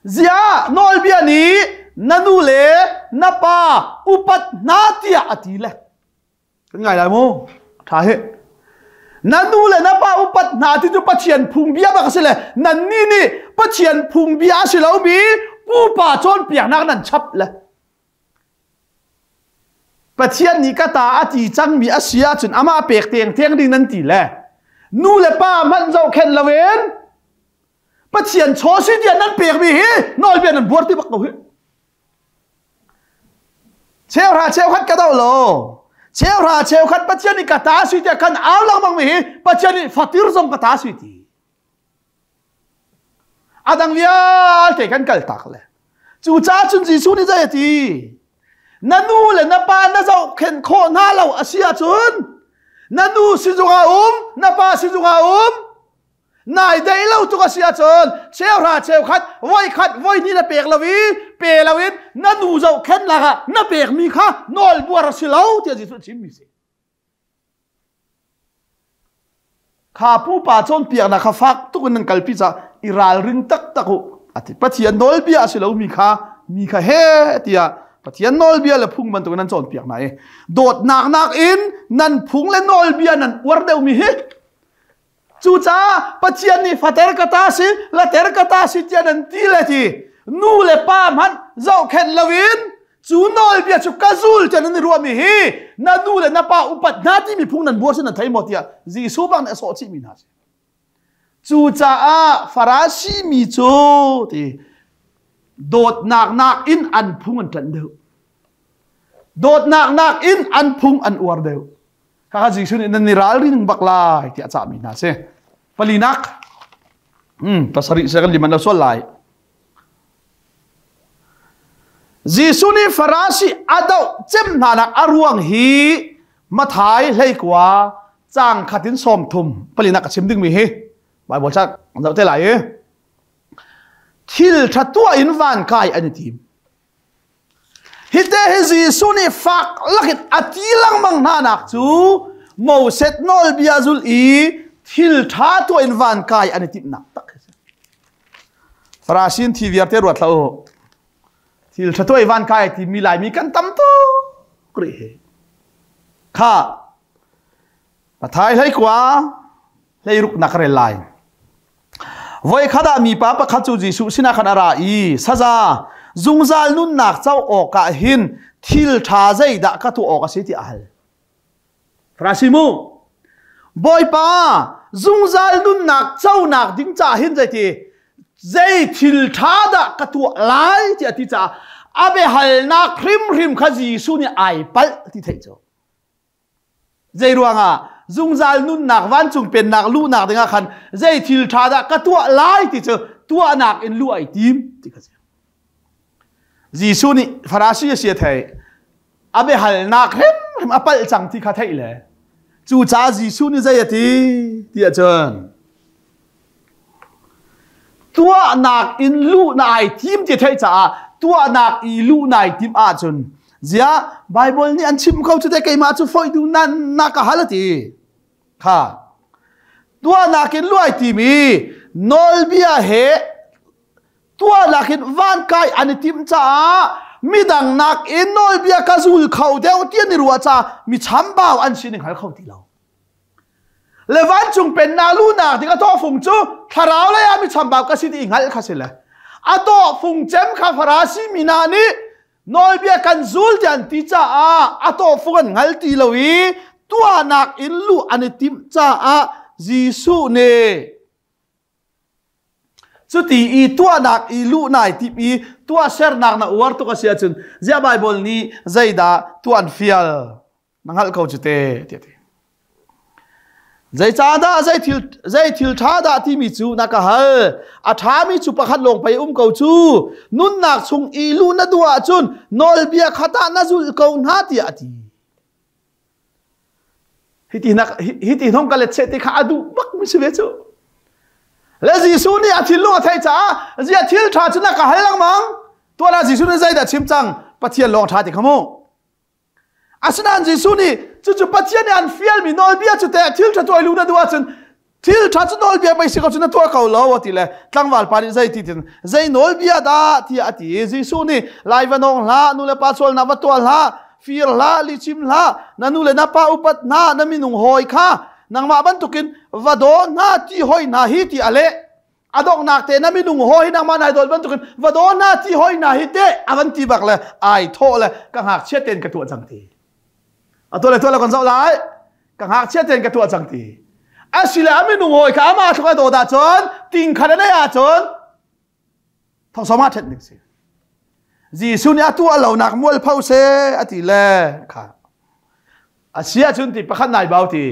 Ziah nawlbia nih na nu le na pa upat hna tiah a ti le. Kan ngai lai mu. Tha hi. Na nu le na pa upat hna ti cu Pathian phungbia bak a si le nannih nih Pathian phungbia a si lomi pupa cawnpiaknak nan chap le. Pathian nih ka ta a ti cangmi a si ahcun amah pek tengteng ding nan ti le nu le pa hmanh zohkhenh loin Pathian chaw si tiah nan pekmi hi nawlbia nan buar ti bak ko hi. Cheuhra cheukhat ka doh lo. Cheuhra cheukhat Pathian nih ka ta si tiah kan au lengmang mi hi Pathian nih fatir zong ka ta si ti. A dang vialte kan kal tak le. Cucaah cun Jesuh nih zei a ti? Na nu le na pa na zohkhenh khawh hna lo a si ahcun na nu sizung ah um, na pa sizung ah um, nai deih lo tuk a si ahcun cheuhra cheukhat voikhat voihnih na pek lo i pe lo in na nu zohkhenhnak ah na pekmi kha nawlbuar a si lo tiah Jesuh chimmi si. Kha pupa cawnpiaknak kha fak tuk in nan kalpi caah i ralring taktak u. Ati Pathian nawlbia a si lomi kha mi kha he tiah Pathian nawlbia le phung bantukin nan cawnpiak hna i dawtnak nakin nan phung le nawlbia nan uar deuhmi hi Cucaah Pathian nih fater ka ta si, later ka ta si tiah nan ti le ti nu le pa hmanh zohkhenh loin cu nawlbia cu ka zul tiah nan i ruahmi hi na nu le na pa upat hna timi phung nan buar si nan thei maw tiah Jesuh bang nih a sawh chihmi hna si. Cucaah Farasi mi cu ti dawtnak nakin an phung an ṭanh deuh. Dawtnak nakin an phung an uar deuh. Kha Jesuh nih nan i ralring bak lai tiah a cahmi hna si. Palinak, pasarih se kan liman lo sual lai. Jesuh nih Farasi a doh cem hna nak a ruang hi Mathai hleikua cang khat in 30 palinak a chim dingmi hi Bible ca an zoh te lai i thil ṭha tuah in van kai an i tim. Hite hi Jesuh nih fak lakin a ti lengmang hna nak cu Moses nawlbia zul i thil ṭha tuah in van kai an i timhnak tak hi si. Farasin thi viar te ruat hlah u. Thil ṭha tuah i van kai timi Laimi kan tam tuk rih hi. Kha Mathai hlei kua hlei ruk nak rel lai. Voikhat ah mipa pakhat cu Jesuh sinah khan a ra i saza zungzal nunnak co awkah hin thil ṭha zeidah ka tuah awk a si tiah a hal. Farasi mu, Bawipa zungzal nunnak conak ding caah hin zeiti zei thil ṭha dah ka tuah lai tiah ti caah a biahalnak hrimhrim kha Jesuh nih ai palh ti theih cu. Zei ruangah zungzal nunnak vancung pennak luhnak dingah khan zei thil ṭha dah ka tuah lai ti cu tuahnak in luh ai tim ti kha si. Jesuh nih Farasi a si a theih. A biahalnak hrimhrim a palh cang ti kha theih le cucaah Jesuh nih zei a ti ti ahcun Tuahnak in luh na ai tim ti theih caah tuahnak i luh nai tim ahcun ziah Bible nih an chim ko cu te keimah cu foih duh na na ka hal a ti. Kha tuahnak in luh ai tim i nawlbia he tuahnak in van kai an i timh caah midang nakin nawlbia ka zul kho deuh ti an i ruah caah mi chambau an sining hal kho ti lo. Le vancung pennak luhnak ding a tawhfung cu thlarau lei ah mi chambau ka si ti i hngalh kha si le a tawhfung cem kha Farasi mi hna nih nawlbia kan zul ti an ti caah a tawhfung an hngal ti lo i tuahnak in luh an i timh caah Jesuh nih cuti i tuahnak i luh nai timh i tuahsernak na uar tuk a si ahcun ziah Baibal nih zeidah tuah an fial Na hngalh ko cu te tiah ti. Zeicahdah zei thil zei thil ṭha dah timi cu na ka hal? A ṭhami cu pakhat lawng pei um ko cu. Nunnak chung i luh na duh ahcun nawlbia kha tah na zulh ko hna tiah a ti. Hiti nak hiti hnong ka let seh ti kha a duh bak mi si ve cu. Le Jesuh nih a thinlung a theih caah zia thil ṭha cu na ka hal lengmang. Tuan ah Jesuh nih zeidah chim cang? Pathian lawng ṭha ti kha mu. Asinain Jesuh nih cucu Pathian nih an fialmi nawlbia cu teh thil ṭha tuah lu na duh ahcun thil ṭha cu nawlbia pei si ko cu na tuah ko lo a ti le tlangval pa nih zei ti tin zei nawlbia dah tiah a ti i Jesuh nih lai va nawng hlah nu le pa sualnak va tuah hlah fir hlah lihchim hlah na nu le na pa upat hna na minung hawi kha nangmah bantukin va daw hna ti hoi hna hi ti a leh A donghnak te na minung hawi nangmah nai dawt bantukin va daw na ti hoi na hi te a van ti bak le ai thawh le ka ngakchia ten ka tuah cang ti. A tuah le tuah le kan zoh lai. Ka ngakchia ten ka tuah cang ti. Asile a minung hawi kha ama thluk a dawt ahcun ting khat a nei ahcun thongsawm ah ṭhet ding si. Jesuh nih a tuah lonak mualpho seh a ti le kha a si ahcun ti pakhat nai bau ti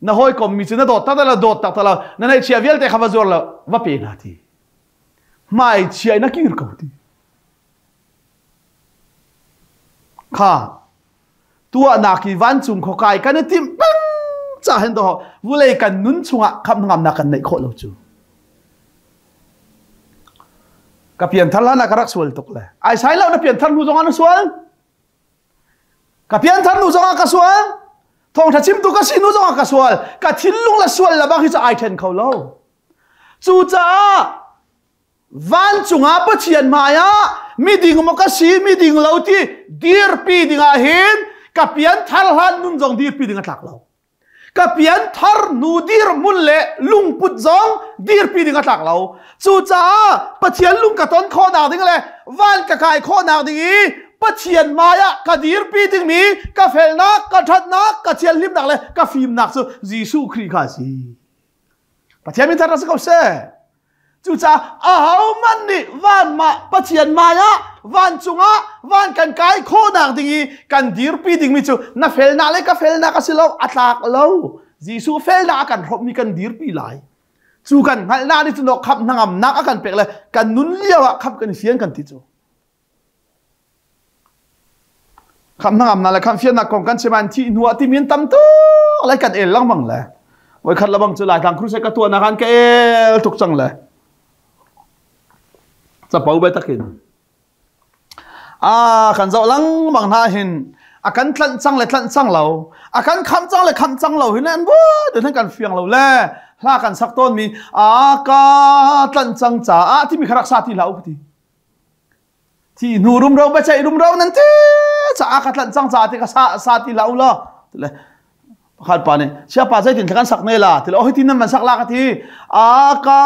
na hawikom mi cu na dawt tak lo dawt tak lo na neihchia vialte kha va zuar lo va pe hna ti hmai chia in a kir ko ti kha tuahnak i vancung khuakai kan i timh peng ca hen do vulei kan nun chungah khamh ngamnak kan neih khawh lo cu ka pianthar hlan ah ka rak sual tuk le ai sai lo na pianthar hnu zong ah na sual Ka pianthar nu zongah ka sual. Thawngṭha chimtu ka si nu zongah ka sual. Ka thinlung le sual le bang hi cu ai ṭhen kho lo. Cucaah vancung ah Pathian hmai ah miding maw ka si miding lo ti dirpi dingah hin ka pianthar hlan nun zong dirpi ding a tlak lo. Ka pianthar hnu dirhmun le lungput zong dirpi ding a tlak lo. Cucaah Pathian lung ka ton khawhnak ding le van ka kai khawhnak ding i Pathian hmai ah ka dirpi dingmi ka felnak, ka ṭhatnak, ka thianhlimnak le ka fimnak cu Jesuh Khrih kha a si. Pathian min thar si ko seh. Cucaah ahohmanh nih van mah Pathian hmai ah vancung ah van kan kai khawhnak ding i kan dirpi dingmi cu na felnak le ka felnak a si lo a tlak lo. Jesuh felnak a kan hrawmhmi kan dirpi lai. Cu kan hngalhnak nih cun khamh hnangamnak a kan pek le kan nun lio ah khamh kan i fian kan ti cu. Khamh hnangamnak le khamh fiannak kong kan chim an thih hnu ah timi an tam tuk lai kan el lengmang le voikhat lebang cu Laitlang crusade ka tuahnak an ka el tuk cang le capo be takin ah kan zoh lengmang hna hin a kan tlanh cang le tlanh cang lo a kan kham cang le kham cang lo hin an bu hin kan fiang lo le hla kan sak tawn mi a ka tlanh cang caah timi kha rak sa ti hlah u ti Thi hnu rumro biaceih rumro nan ti caah ka tlanh cang caah ti ka sa sa ti la u law tile pakhat pa nih siapa zeitin kan sak ne la tile oh hitin nan van sak la ka ti a ka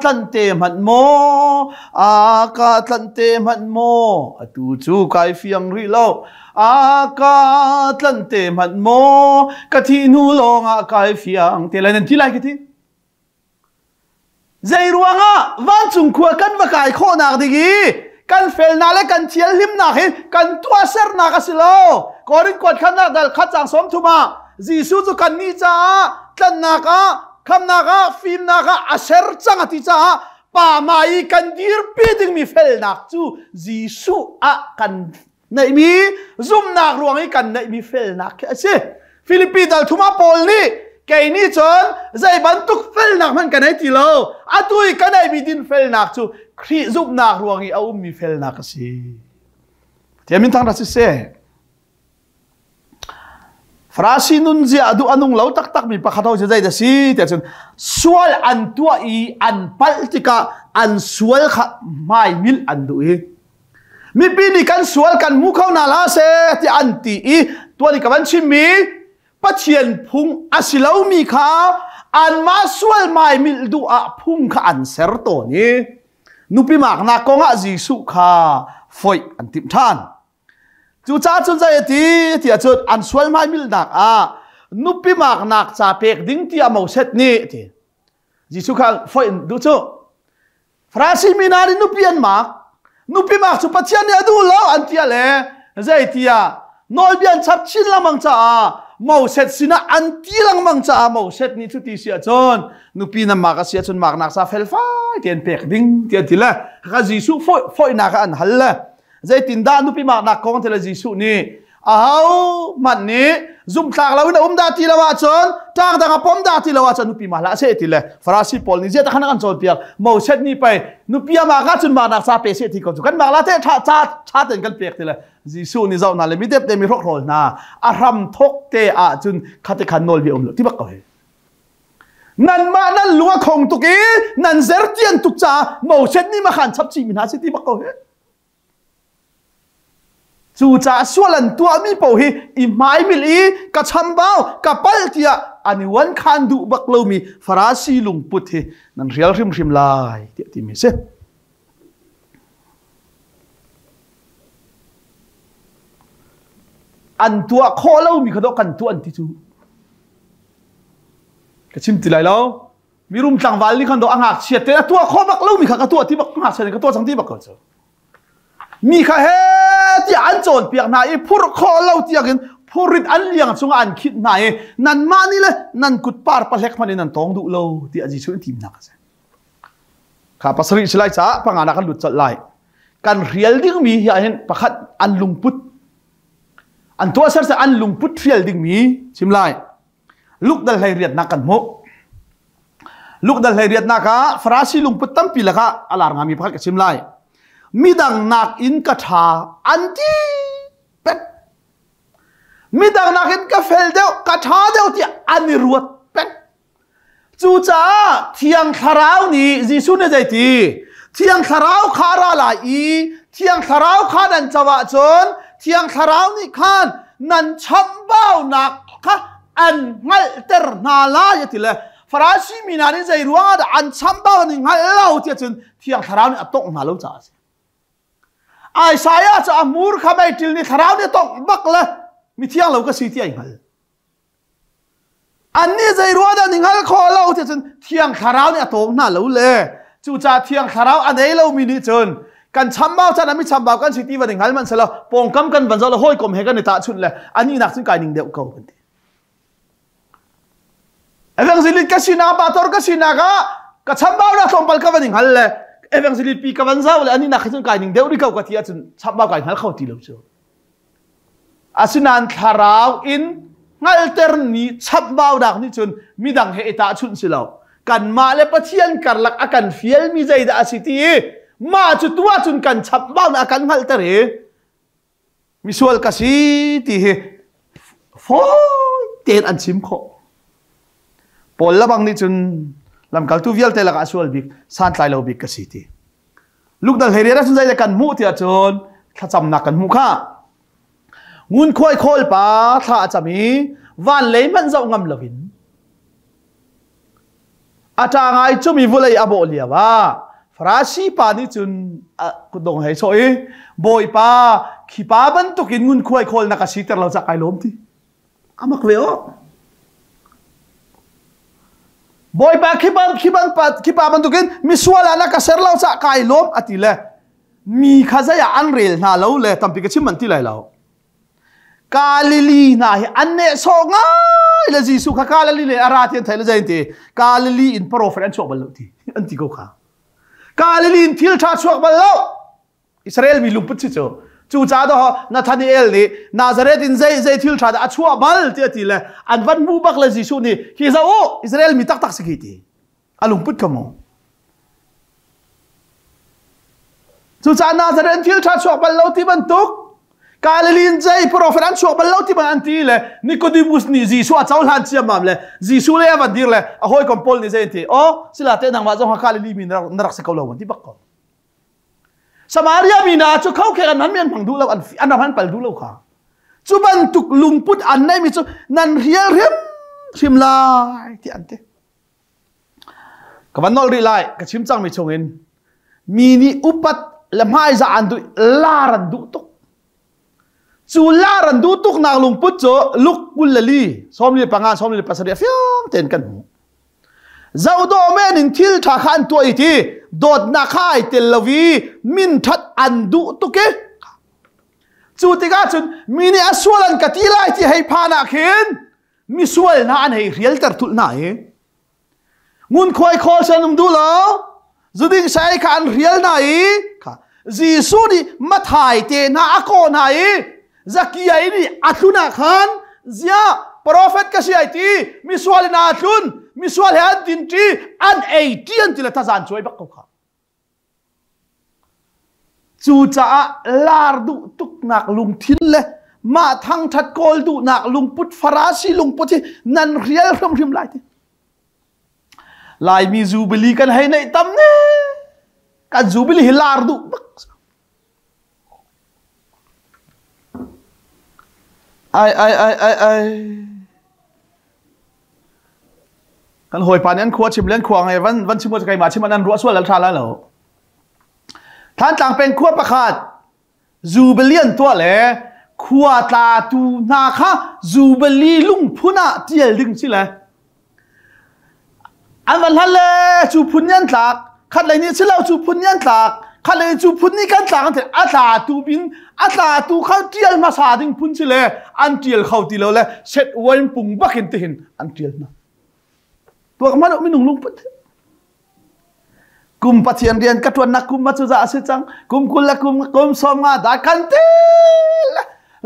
tlanh te hmanh maw a ka tlanh te hmanh maw atu cu kai fiang rih lo a ka tlanh te hmanh maw ka thi hnu lawng ah kai fiang te lai nan ti lai ka ti Zeiruangah vancung khua kan va kai khawhnak ding i kan felnak le kan thianhlimnak hi kan tuahsernak a si lo. Korin kuat khannak dal khat cang 30 ah Jesuh cu kannih caah tlanhnak ah khamnak ah fimnak ah a ser cang a ti caah pa hmai i kan dirpi dingmi felnak cu Jesuh ah kan neihmi zumhnak ruang i kan neihmi felnak khi a si. Filipi dal thum ah Paul nih kei nih cun zei bantuk felnak hmanh ka nei ti lo atu i ka neihmi dinfelnak cu Khrih zumhnak ruang i a ummi felnak a si. Pathian min thangṭhat siseh. Farasi nunzia a duh a nung lo taktakmi pakhat ho cu zei dah si tiah cun sual an tuah i an palh tikah an sual kha hmaimilh an duh i mipi nih kan sual kan hmu kho hna hlah seh tiah an ti i tuan i ka van chimmi Pathian phung a si lomi kha anmah sual hmaimilh duh ah phung kha an ser tawn i nupi maknak kongah Jesuh kha foih an timh ṭhan. Cucaah cun zei a ti tiah cun an sual hmaimilhnak ah nupi maknak ca pek ding tiah Moses nih ti. Jesuh kha foih in duh cu. Farasi mi hna nih nupi an mak. Nupi mak cu Pathian nih a duh lo an ti le zei tiah nawlbia an chap chin lengmang caah Moses sinah an ti lengmang caah Moses nih cuti si ahcun nupi na mak a si ahcun maknak sa felfai tein pek ding tiah ti le kha Jesuh foihnak ah an hal le zeitindah nupi maknak kong ti le Jesuh nih aho hmanh nih zumhtlak loin a um dah ti lo ahcun ṭang dang a pom dah ti lo ahcun nupi ma hlah seh ti le Farasi pawl nih ziah khan kan cawnpiak Moses nih pei nupi a mak ahcun maknak ca pe seh ti ko cu kan mak la te ṭha ca ṭha tein kan pek ti le Jesuh nih zoh hna le midep te mi hrokhrawl hna a hram thok te ahcun khate khan nawl bia um lo ti bak ko hi nanmah nan lung a khong tuk i nan zertian tuk caah Moses nih ma khan chap chih mi hna si ti bak ko hi Cucaah sual an tuahmi paoh hi i hmaimil i ka chambau, ka palh tiah an i uankhan duh bak lomi Farasi lungput hi nan hrial hrimhrim lai tiah timi a si. An tuah khawh lomi kha dawh kan tuah an ti cu. Ka chim ti lai lo. Mirum tlangval nih khan dawh a ngakchiat te a tuah khawh bak lomi kha ka tuah ti bak ngakchia nih ka tuah cang ti bak ko cu. Mi kha he tiah an cawnpiak hna i phurh khawh lo tiangin phurit an liang cungah an khinh hna i nanmah nih le nan kut par pahlek hmanh in nan tawng duh lo tiah Jesuh nih timnak a si. Kha pasarih si lai caah panga nak kan lut colh lai. Kan hrial dingmi hi ahhin pakhat an lungput an tuahser an lungput hrial dingmi chim lai. Luke dal hlei riatnak kan hmuh. Luke dal hlei riatnak ah Farasi lungput tampi lakah a lar ngami pakhat ka chim lai. Midang nakin ka ṭha an ti pek. Midang nakin ka fel deuh, ka ṭha deuh tiah an i ruat pek. Cucaah Thiang Thlarau nih Jesuh nih zeiti? Thiang Thlarau kha ra lai i Thiang Thlarau kha nan co ahcun Thiang Thlarau nih khan nan chamhbaunak kha an hngalhter hna lai a ti le Farasi mi hna nih zei ruangah dah an chambau an i hngalh lo tiah cun Thiang Thlarau nih a tongh hna lo caah a si. Isaiah cu a hmur kha meiṭil nih Thlarau nih a tongh bak le mithiang lo ka si ti ai hngal. Annih zei ruah dah ni hngal khawh lo ti cun Thiang Thlarau nih a tawng hna lo le cucaah Thiang Thlarau a nei lomi nih cun kan chambau chan ah mi chambau kan si ti van i hngal hmanh selaw pawngkam kan van zoh le hawikom he kan i tahchunh le anih nak cun kai ning deuh ko kan ti. Evangelist ka sinak pastor ka sinak ah ka chambau nak tlawmpal ka van i hngal le evangelist pi ka van zau le anih nak khi cun kai ning deuh rih ko ka ti ahcun chambau kai hngal kho ti lo cu. Asinain thlarau in hngalhtermi chambaunak nih cun midang he i tahchunh si lo. Kanmah le Pathian karlak a kan fialmi zeidah a si ti i mah cu tu ahcun kan chambaunak a kan hngalhter i misual ka si ti hi fawi tein an chim khawh. Paul lebang nih cun lamkaltu vialte lakah a sual bik, santlai lo bik ka si ti. Lukdal hlei rian ahcun zeidah kan hmuh tiah cun thlacamnak kan hmuh kha. Ngunkhuai khawl pa thla a cam i van lei hmanh zoh ngam loin a ṭa ngai cumi vulei a bawh lio ah Farasi pa nih cun a kutdong hei sawh i Bawipa khi pa bantukin ngunkhuai khawl na ka siter lo cah kai lawm ti. Amak ve aw. Bawipa khi ban khi ban pa khi pa bantukin misual ah na ka ser lo cah kai lawm a ti le mi kha zei ah an rel hna lo le tampi ka chim an ti lai lo. Galilee hna hi an nehsawh ngai le Jesuh kha Galilee le a ra ti an thei le zei an ti Galilee in prophet an chuak bal lo ti an ti ko kha. Galilee in thil ṭha chuak bal lo. Israel mi lungput si cu cucaah dah Nathaniel nih Nazareth in zei zei thil ṭha dah a chuah bal tiah ti le an van hmuh bak le Jesuh nih hi zoh u Israel mi taktak si khi ti a lungput kha mu cucaah Nazareth in thil ṭha chuak bal lo ti bantuk Galilee in zei prophet an chuak bal lo ti bang an ti le Nicodemus nih Jesuh a cohlan ciammam le Jesuh le a van dir le a hawikom Paul nih zei an ti oh sila te nangmah zong Galilee mi na rak si ko lo an ti bak ko Samaria mi hna cu khokheng an hman mi an hmang duh lo an an ram an pal duh lo kha cu bantuk lungput an neimi cu nan rial hrim hrim lai ti an ti ka van nol rih lai ka chim cangmi chungin mi nih upat le hmaizah an duh lar an duh tuk cu lar an duh tuk nak lungput cu luk 24 25 37 a fiang tein kan hmuh Zohdawh men in thil ṭha kha an tuah i ti dawtnak kha ai tel lo i min ṭhat an duh tuk i cu tikah cun mi nih a sual an ka ti lai ti hei phan ah khin. misual hna an hei rialter thulh hna i ngunkhuai khawl san um duh lo zuding sai kha an rial hna i kha Jesuh nih Mathai te hna a kawh hna i Zakiai nih a tlun ah khan ziah profet ka si ai ti misual in aa tlun misual he an din ṭi an ei ṭi an ti le tazan cuai bak ko kha Cucaah lar duh tuknak lungthin le mah thangṭhat kawl duhnak lungput Farasi lungput hi nan rial hrimhrim lai ti. Laimi Jubilee kan hei neih tam ne. Kan Jubilee hi lar duh bak. Ai ai ai ai ai. Kan hawipa nih an khua chim le an khua ngai van van chim keimah chim an ruah sual al tha lai lo. Thantlang peng khua pakhat Jubilee an tuah le khua tla tu hna kha Jubilee lungphun ah tial ding si le An van hlan le cu phun nih an tlak, khat lei nih silo cu phun nih an tlak, khat lei cu phun nih kan tlak an ti a tla tu bin a tla tu kha tial hmasa ding phun si le an tial kho ti lo le set uain pung bakin tihin an tial hna. Tuak hmanh minung lungput. Kum Pathian rian ka ṭuannak kum ma cu za a si cang. Kum 20 le kum kum 50 dah kan ti.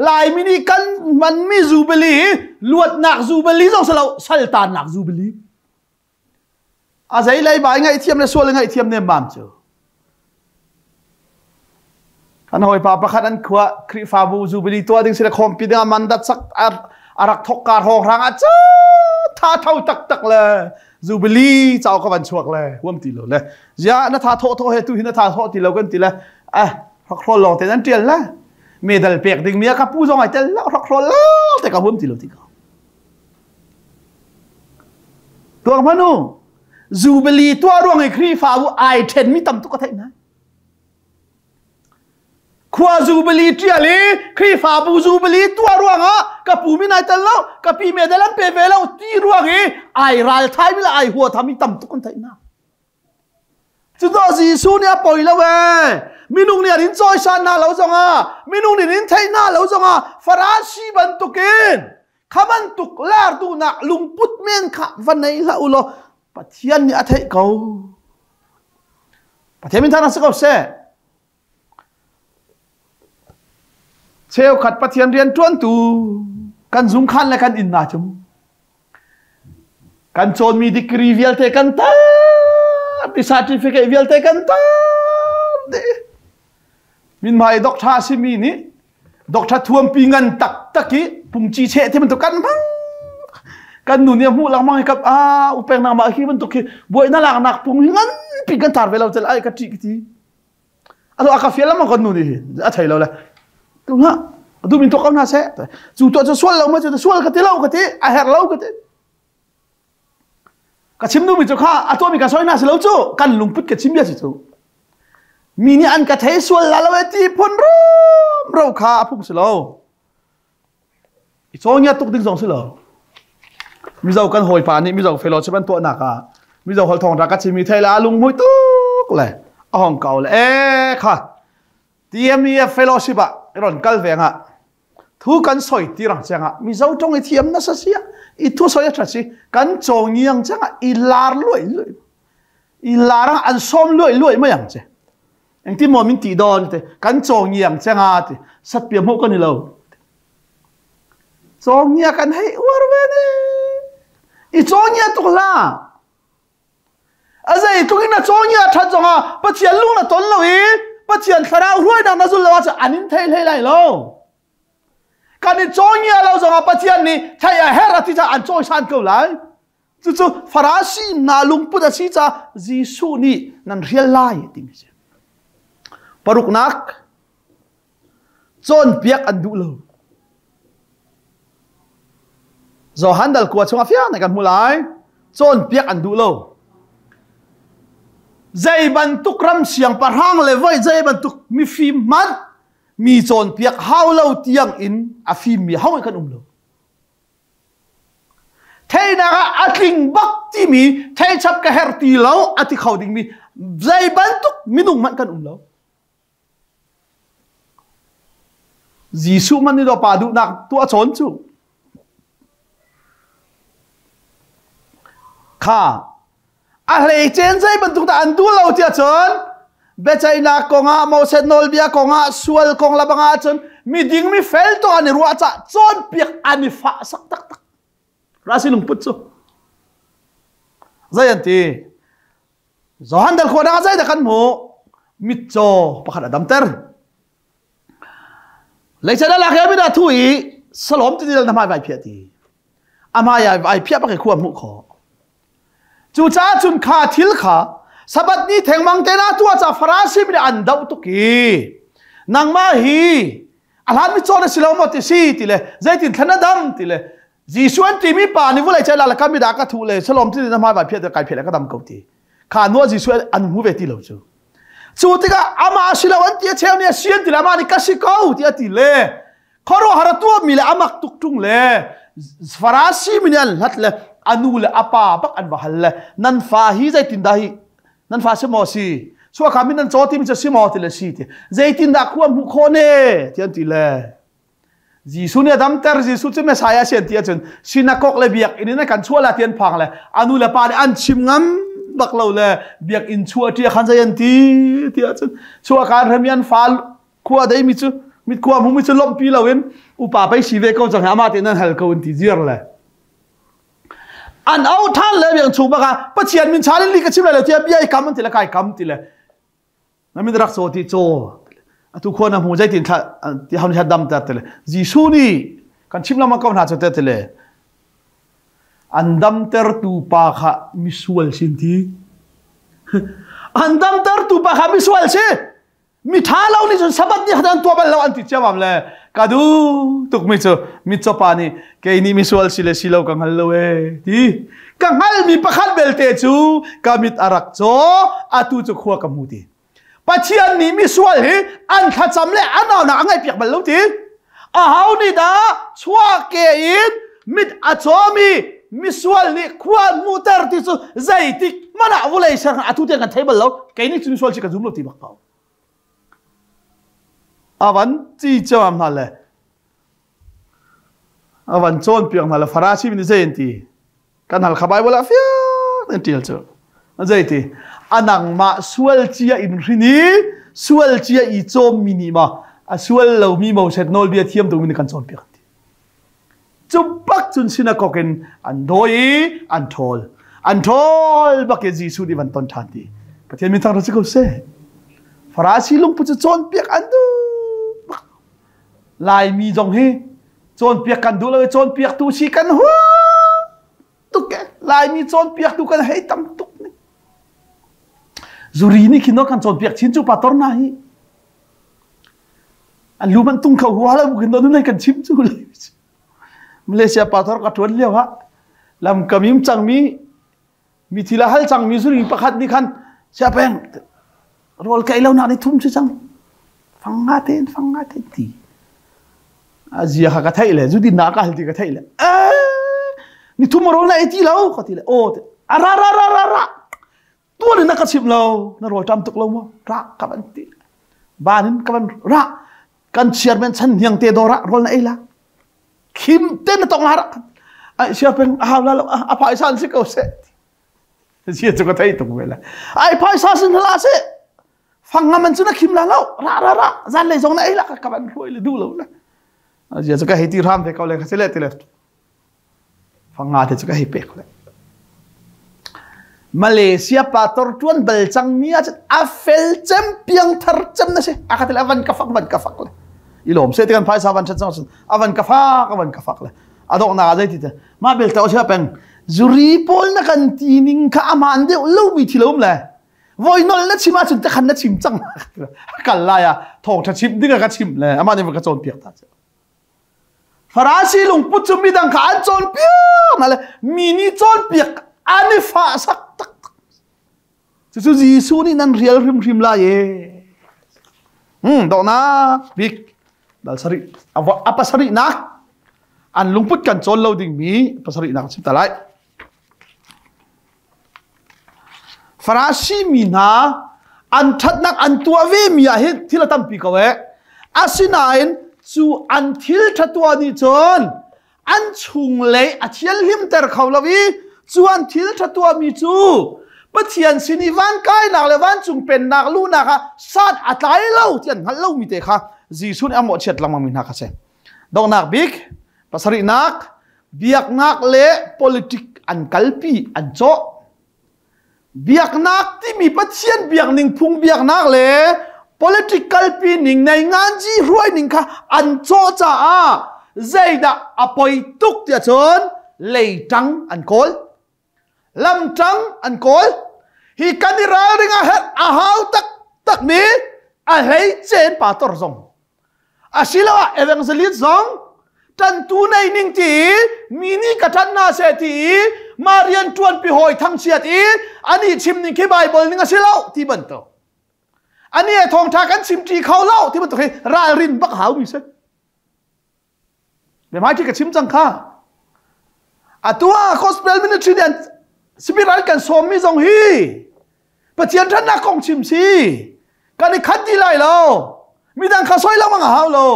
Laimi nih kan hmanmi jubilee hi luatnak jubilee zong si lo saltannak jubilee. A zei lei bai ngaihthiam le sual ngaihthiam nemmam cu. Kan hawipa pakhat an khua Khrihfabu jubilee tuah ding si le khawmpi ding ah mandat sak a rak thok kar hawng hrang ah cu tha tho taktak le jubilee chau ka van chuak le huam ti lo le zia na tha tho tho he tu hi na tha tho ti lo kan ti le eh hrokhrawl lawng te nan tial le medal pek ding mi ka pu zong ai tel lo hrokhrawl lo te ka huam ti lo ti ka tuang manu Jubilee tuah ruang i Khrihfabu ai ṭhen mi tam tuk ka theih hna. Khua Jubilee ṭial i Khrihfabu Jubilee tuah ruangah ka pu min ai tel lo, ka pi medal an pe ve lo ti ruang i ai ral thai mi le ai hua tham mi tam tuk kan theih hna. Cucaah Jesuh nih a poi lo ee. Minung nih an in cawisan hna lo zongah, minung nih an in theih hna lo zongah Farasi bantukin Kha bantuk lar duhnak lungput men kha va nei hlah u law Pathian nih a theih ko. Pathian min thang si ko seh. Cheukhat Pathian rian ṭuantu kan zungkhan le kan inn na cu kan cawnmi degree vialte kan tar ti certificate vialte kan tar dih. Minhmai doctor a simi nih doctor thuampi ngan taktak i pumci cheh ti bantuk kan hmang kan nu nih a hmuh lengmang i kap a upeng nangmah hi bantuk hi buaina laknak pung hi nganpi kan tar ve lo cel ai ka ṭih ka ti atu a ka fial lengmang kan nu nih hi a thei lo le tu hna du min tok ko hna seh cu tuah cu sual lo ma cu sual ka ti lo ka ti a herh lo ka ti Ka chim duhmi cu kha a tuahmi ka soi hna si lo cu kan lungput ka chim bia si cu. Mi nih an ka thei sual la lo e ti phun ro kha a phung si lo. I cawngia tuk ding zong si lo. Mizo kan hawipa nih Mizo fellowship an tuahnak ah Mizo holh thawng ra ka chimi thei la lung hmui tuk le a hong kau le e kha TMEF fellowship ah ron kal ve nga Thu kan soi ti rang chiang ah Mizo tong i thiam nasa sia i thu soi a tha si kan caw ngiang chang ah i lar luai luai i lar ang an som luai luai mai ang che engti mo min ti don te kan caw ngiang chang a ti sat pia mo kan i lo caw ngia kan hei uar ve ne i caw ngia tuk la A zeitluk in na cawngia ṭhat zongah Pathian lung na ton lo i Pathian thlarau hruainak na zul lo ahcun an in thei hlei lai lo. Kan i cawngia lo zongah Pathian nih thei a herh a ti caah an cawisan ko lai. Cucu Farasi hna lungput a si caah Jesuh nih nan rial lai timi a si. Paruknak cawnpiak an duh lo. Johan dal kua chungah fiang kan hmu lai. Cawnpiak an duh lo. Zei bantuk ram siangpahrang le voi zei bantuk mifim hmanh mi cawnpiak hau lo tiang in a fimmi ho kan um lo. Theinak ah a tling bak timi theichap ka her ti lo a ti kho dingmi zei bantuk minung hmanh kan um lo. Jesuh man nih pa duhnak tuah cawn cu. Kha a hleicen zei bantuk dah an duh lo tiah cun biaceihnak kongah Moses nawlbia kongah sual kong la bangah cun miding mi fel to an i ruah cah cawnpiak an i fah sak taktak. Rasi lungput cu zei an ti Johan dal khua dang zei dah kan hmuh mitcaw pakhat a damter Leican a lak i a mit ah thu i salawm ti na hmai vai phiah ti. A hmai ah vai phiah bak i khua hmuh khawh. Cucaah cun kha thil kha Sabbath ni thengmang te na tuah ca Farasi mi nih an doh tuk i nangmah hi a hlan mi cawn a si lo maw ti si ti le zeitin thlan a dam ti le Jesuh an timi pa nih vulei cai la ka mit ah ka thu le salawm ti na hmai vai phiah kai phiah le ka dam ko ti. Kha nuah Jesuh an hmu ve ti lo cu. Cu tikah amah a si lo an ti a cheu nih a si an ti le amah nih ka si ko ti a ti le khuaruahhar a tuahmi le a mak tuk ṭung le Farasi mi nih an hlat le a nu le a pa bak an va hal le nan fa hi zeitindah hi nan fa si maw si chuakha min nan caw timi cu si maw ti le si ti zeitindah khua hmuh khawh ne ti an ti le Jesuh nih a damter Jesuh cu Messiah si an ti ahcun sinakok le biakinn in kan chuah la ti an phang le a nu le pa nih an chim ngam bak lo le biakinn chuah ṭi khan zei an ti ti ahcun chuah kaan hremi an fa khua dei mi cu mit khua hmu mi cu lawmhpi loin upa pei si ve ko cang amah tein an hal ko an ti ziar le an au ṭhan le biakinn chung bak ah Pathian min chan in li ka chim lai lo tiah bia i kam an ti le kai kam ti le Na min rak caw ti caw. Atu khua na hmu zeitin thla ti hau ni dam ter tile. Jesuh nih kan chim lama ko hna cu te tile. An damtertu pa kha misual sin ti. An damtertu pa kha misual si. Mi ṭha lo nih cun Sabbath ni kha an tuah bal lo an ti ciamam le ka duh tuk mi cu mitcaw pa nih kei nih misual si le si lo ka hngal lo ee ti. Ka hngalmi pakhat belte cu ka mit a rak caw, atu cu khua ka hmu ti. Pathian nih misual hi an thlacam le an aunak a ngaihpiak bal lo ti. Aho nih dah chuahke in mit a cawmi misual nih khua an hmuhter ti cu zeitik hmanh ah vawlei ser atu tiang kan thei bal lo. Kei nih cun misual si ka zum lo ti bak ko. Avan ci ciam hna le A van cawnpiak hna le Farasi mi nih zei an ti? Kan hal kha Bible ah fiang an ṭial cu. Zei ti? A nangmah sual cia in hrin i sual cia i cawmmi nih ma a sual lomi Moses nawlbia thiam tu mi nih kan cawnpiak ti. Cu bak cun sinakok in an dawi i an ṭhawl. An ṭhawl bak i Jesuh nih van ton ṭhan ti. Pathian min thangṭhat si ko seh. Farasi lungput cu cawnpiak an duh bak. Laimi zong hi cawnpiak kan duh lo i cawnpiaktu si kan hua tuk e. Laimi cawnpiaktu kan hei tam tuk ni. Zuri nih khin kan cawnpiak chin cu pastor na hi. An lu man tung kho hua lo khin no kan chim cu. Malaysia pastor ka tuan lio ha. Lam kamim cangmi Mi thil a hal cangmi zuri pakhat nih khan siapeng rawl ka ei lo nak ni thum si cang fang nga tein fang nga tein ti a zia kha ka theih le zu din na ka hal ti ka theih le ni thum rawl na ei ti lo ka ti le o a ra ra ra ra ra tuan in na ka chim lo na rawl tam tuk lo mo ra ka van ti ban in ka van ra kan chairman chan hniang te dawr ah rawl na ei la khim te na tong la ai sia peng a hau la lo a phaisa an si ko se sia chu ka thei tuk ve la ai phaisa sin la se fang ngam an chu na khim la lo ra ra ra zan lei zong na ei la ka ban hruai le du lo la zia chu ka hei ti ram ve ko le ka se le ti le Fanga te cu ka hei pek le. Malaysia pastor tuan bal cang mi ah a fel cem piang thar cem na si a ka til avan ka fak van ka fak le i lom se te kan phaisa van chan cang avan ka fak avan ka fak le adok na zai ti te ma bel ta sia peng zuri pawl na kan ti ning kha aman deuh lo mi thi lom le voi nol na chim ahcun te khan na chim cang kal lai a thong tha chim ding ka chim le ama ne ka cawn piak ta Farasi lungput cu midang kha an cawnpiak hna le mi nih cawnpiak an i fahsak taktak. Cucu Jesuh nih nan rial hrimhrim lai e. Hmm, donghnak bik dal sarih a pasarihnak an lungput kan cawn lo dingmi pasarihnak chim ta lai. Farasi mi hna an ṭhatnak an tuah vemi ah hin thil a tampi ko ee. Asinain cu an thil ṭha tuah nih cun an chunglei a thianhlimter kho lo i Cu an thil ṭha tuahmi cu Pathian sin i van kainak le vancung pennak luhnak ah san a tlai lo ti an hngalh lomi te kha Jesuh nih a mawhchiat lengmangmi hna kha si. Donghnak bik pasarihnak biaknak le politik an kalpi an cawh. Biaknak timi Pathian biakning phung biaknak le politic kalpi ning nei nganji hruai ning kha an cawh caah zeidah a poi tuk tiah cun leitang an kawl lamtang an kawl hi kan i ralring a herh a hau taktak mi a hlei cen pastor zong asiloah evangelist zong ṭantu nei ning ti i mi nih ka ṭan hna seh ti i mah rian ṭuanpi hawi thangchiat i ani chim ning khi Bible ning a si lo ti bantuk ani he thawngṭha kan chimṭi kho lo ti bantuk hi ralrin bak hau mi si Biahmaiṭi ka chim cang kha. Atu ah gospel ministry nih an spirit kan sawmmi zong hi Pathian ṭhatnak kong chim si. Kan i khat ti lai lo. Midang kha soi lengmang a hau lo.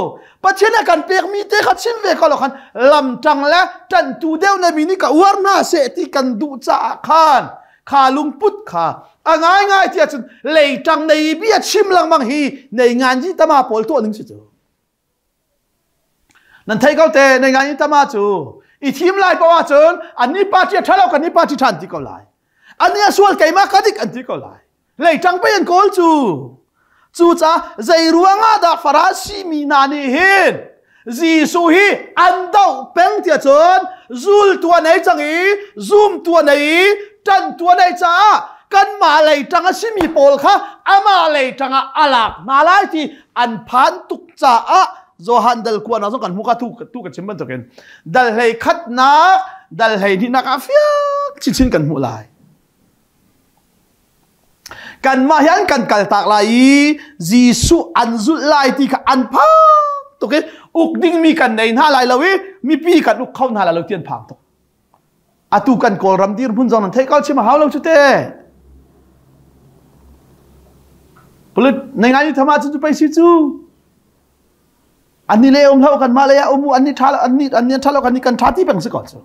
Pathian a kan pekmi te kha chim ve ko lo khan lamṭang le ṭanhtu deuh na mi nih ka uar hna seh ti kan duh caah khan kha lungput kha a ngaingai ti ahcun leiṭang nei bia chim lengmang hi nei ngan ji tama pawl tuah ning si cu. Nan thei ko te, nei ngai tama cu i thim lai poah ahcun anni party a ṭhalo kan ni party ṭhan ti ko lai. Anni a sual keimah ka dik an ti ko lai. Leiṭang pei an kawl cu. Cucaah zei ruangah dah Farasi mi hna nih hin Jesuh hi an doh peng tiah cun zultu an ei cang i zumtu an ei i ṭanhtu an ei caah kanmah lei ṭang a simi pawl kha amah lei ṭang ah a lak hna lai ti an phan tuk caah Johan dal kuan ah zong kan hmu ka tu tu ka chim bantukin dal hlei khatnak dal hlei hnihnak ah fiak chinchin kan hmuh lai kanmah hi an kan kaltak lai i Jesuh an zulh lai ti kha an phang tuk i uk dingmi kan nei hna lai lo i mipi kan uk kho hna lai lo ti an phang tuk Atu kan Kawlram dirhmun zong nan theih ko chim a hau lo cu te. Pulit nei ngai thama cu pei si cu. Ani le um hlo kan mah le ya umu ani tha ani ani tha lo kan ni kan tha ti peng si ko cu.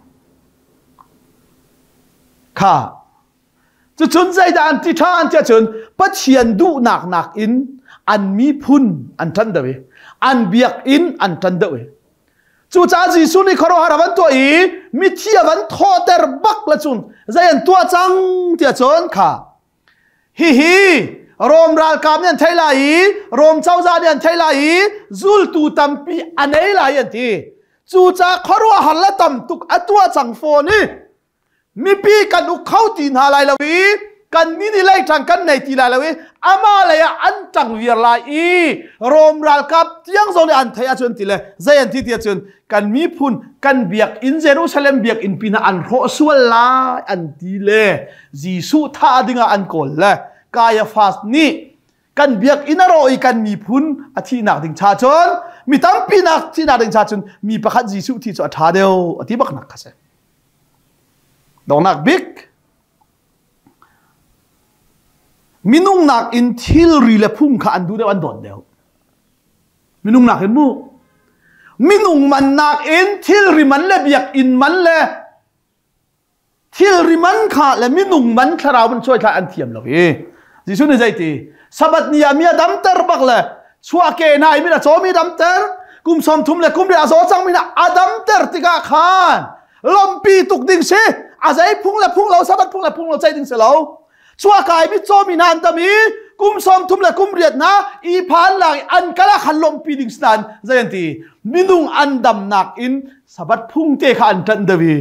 Kha Cucun zeidah an ti ṭhan tiah cun Pathian duhnak nakin an miphun an ṭan deuh i an biakinn an ṭan deuh i cucaah Jesuh nih khuaruahhar a van tuah i mithi a van thawhter bak le cun zei an tuah cang tiah cun kha hihi Rom ralkap nih an theih lai i Rom cozah nih an theih lai i zultu tampi a nei lai an ti cucaah khuaruahhar le tam tuk a tuah cang fawn i Mipi kan uk kho ti hna lai lo i kan min i leiṭang kan nei ti lai lo i amah lei ah an ṭang viar lai i Rom ralkap tiang zong nih an theih ahcun ti le zei an ti ti ahcun kan miphun kan biakinn Jerusalem biakinn pin ah an hrawh sual lai an ti le Jesuh thah dingah an kawl le Kaiafas nih kan biakinn a rawh i kan miphun a thihnak ding cha cun mi tampi nak thihnak ding cha cun mi pakhat Jesuh thi cu a ṭha deuh a ti bak nak kha si. Donghnak bik minung nakin thilri le phung kha an duh deuh an dawt deuh. Minung nakin mu. Minung man nakin thilri man le biakinn man le thilri man kha le minung man thlarau man chuai thla an thiam lo i Jesuh nih zeiti Sabbath ni ah mi a damter bak le chuahke hna i min a cawmi damter kum 30 le kum ri a zaw cangmi hna a damter tikah khan lompi tuk ding si a zei phung le phung lo Sabbath phung le phung lo ceih ding si lo chuahkai mi cawmi hna an tam i kum 30 le kum riat hna i phan lang i an kal ah khan lompi ding si nain zei an ti minung an damnak in Sabbath phung te kha an ṭanh deuh i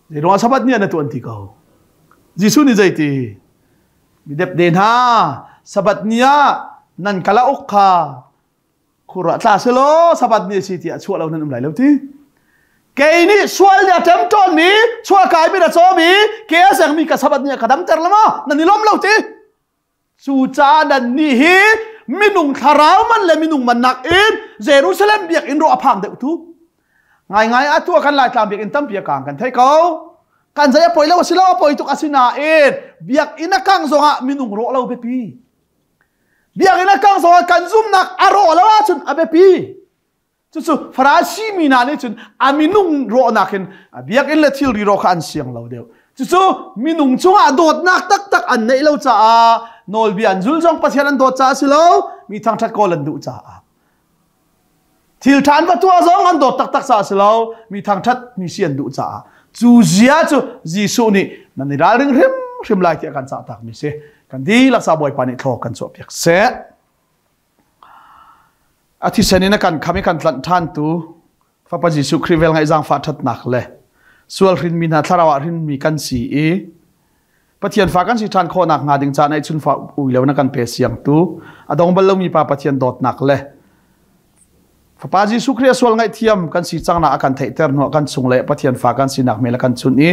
Zei ruangah Sabbath ni ah na tuan ti ko? Jesuh nih zeiti? Mi depde hna, Sabbath ni ah nan kalauk kha khur ah tla selaw Sabbath ni a si tiah chuah lo nan um lai lo ti. Kei nih sual nih a ṭemṭawnmi, chuahkai mi a cawmi, ke a zengmi ka Sabbath ni ah ka damter la maw? Nan i lawm lo ti. Cucaah nannih hi minung thlarau man le minung man nakin Jerusalem biakinn rawh a phang deuh tu. Ngaingai atu ah kan Laitlang biakinn tampi a kang kan thei ko. Kan zei a poi lo a si lo a poi tuk asinain biakinn a kang zongah minung rawh lo biapi. Biakinn a kang zongah kan zumnak a rawh lo ahcun a biapi. Cucu Farasi mi hna nih cun a minung rawhnak in a biakinn le thilri rawh kha an siang lo deuh. Cucu minung cungah dawtnak taktak an neih lo caah nawlbia an zul zong Pathian an dawt caah si lo, mi thangṭhat kawl an duh caah. Thil ṭha an va tuah zong an dawt taktak caah si lo, mi thangṭhat mi si an duh caah. Cu zia cu Jesuh nih nan i ralring hrimhrim lai tiah kan cah takmi si. Kan dihlak sa Bawipa nih thlaw kan chuahpiak seh. A thisen in a kan kham i kan tlanh ṭhantu Fapa Jesuh Khrih vel ngaih zaangfah ṭhatnak le sual hrinmi hna thlarau ah hrinmi kan si i Pathian fa kan si ṭhan khawhnak hnga ding caan chun fa ui lo na kan pe siangtu a dong bal lomi pa Pathian dawtnak le Fapa Jesuh Khrih a sual ngaihthiam kan si cangnak a kan theihter hnuah kan chung le Pathian fa kan sinak mel a kan chun i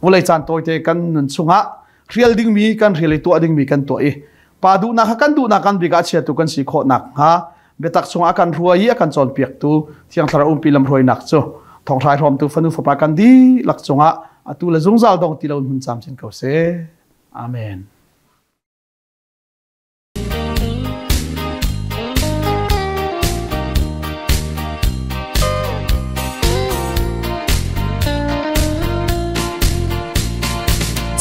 vulei caan tawite kan nun chungah hrial dingmi kan hrial i tuah dingmi kan tuah i pa duhnak kha kan duhnak kan bik ah chiatu kan si khawh nakhnga biatak chungah a kan hruai i a kan cawnpiaktu Thiang Thlarau umpi lamhruainak cu thonghrai hrawmtu fanu fapa kan dihlak cungah atu le zungzal dong ti lo in hun camcin ko seh. Amen.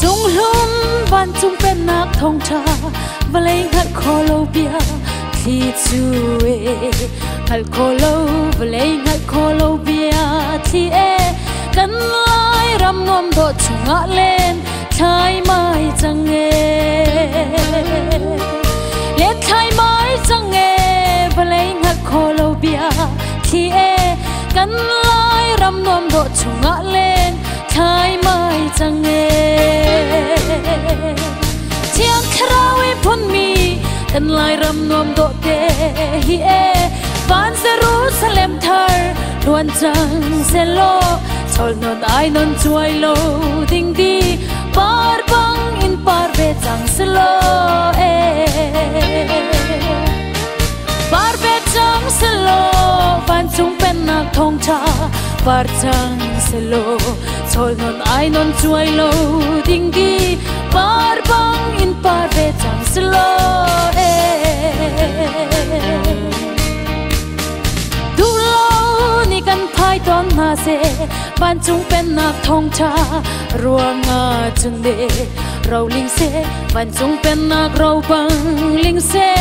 Cunghlum vancung pennak thawngṭha vawlei hngalh kho lo bia thli cu e hngalh kho lo vawlei hngalh kho lo bia thli e kan lai ram nuam dawh chungah len thlai mai cang e len thlai mai cang e vawlei hngalh kho lo bia thli e kan lai ram nuam dawh chungah len thlai mai cang e Thiang Thlarau i phunmi kan Lairam nuam dawh te hi e van Jerusalem thar luan cang selaw chol non ai non chuai lo ding di par bang in par ve cang selaw e Par ve cang selaw vancung pennak thawngṭha par cang selaw chawl non ai non chuai lo ding di par bang in par ve cang selaw e Duh lo ni kan phai tawn hna seh vancung pennak thawngṭha ruangah cun de roling seh vancung pennak ro bang ling seh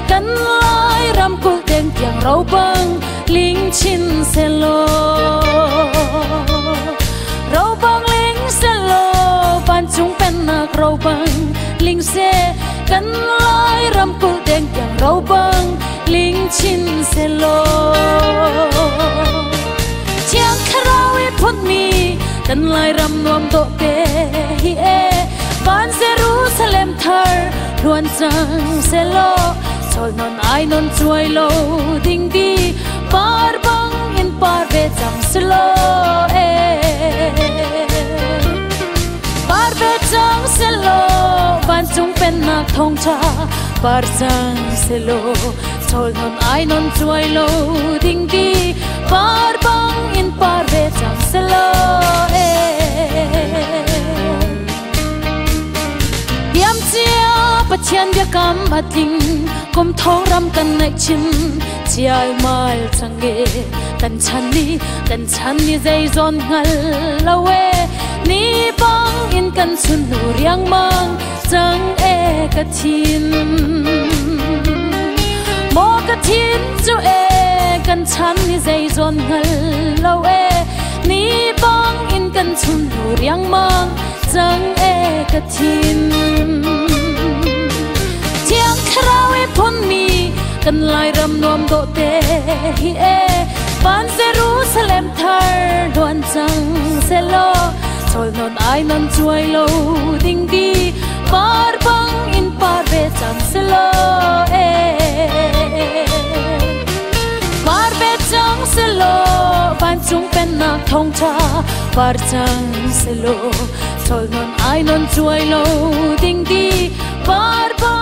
kan lai ram kulh deng tiang ro bang ling chin selaw ro bang ling selaw vancung pennak ro bang ling seh kan lai ram kulh deng tiang ro bang ling chin selaw Thiang Thlarau i phunmi kan Lairam nuam dawh te hi e van Jerusalem thar luan cang selaw sol non ai non chuai lo ding di par bang in par ve cang selaw e par ve cang selaw vancung pennak thawngṭha par cang selaw sol non ai non chuai lo ding di par bang in par ve cang selaw e Tiam cia Pathian biakam a tling kum thong ram kan ngaih chin chial mal cang e kan chan ni kan chan ni zei zawn hngal lo e ni bang in kan chun nu riang mang cang e ka thin maw ka thin cu e kan chan ni zei zawn hngal lo e ni bang in kan chun nu riangmang cang e ka thin Thiang Thlarau i phunmi kan Lairam nuam dawh te hi e van Jerusalem thar luan cang selaw chawl non ai non chuai lo ding di par bang in par ve cang selaw e par ve cang selaw vancung pennak thawngṭha par cang selaw chawl non ai non chuai lo ding di par bang.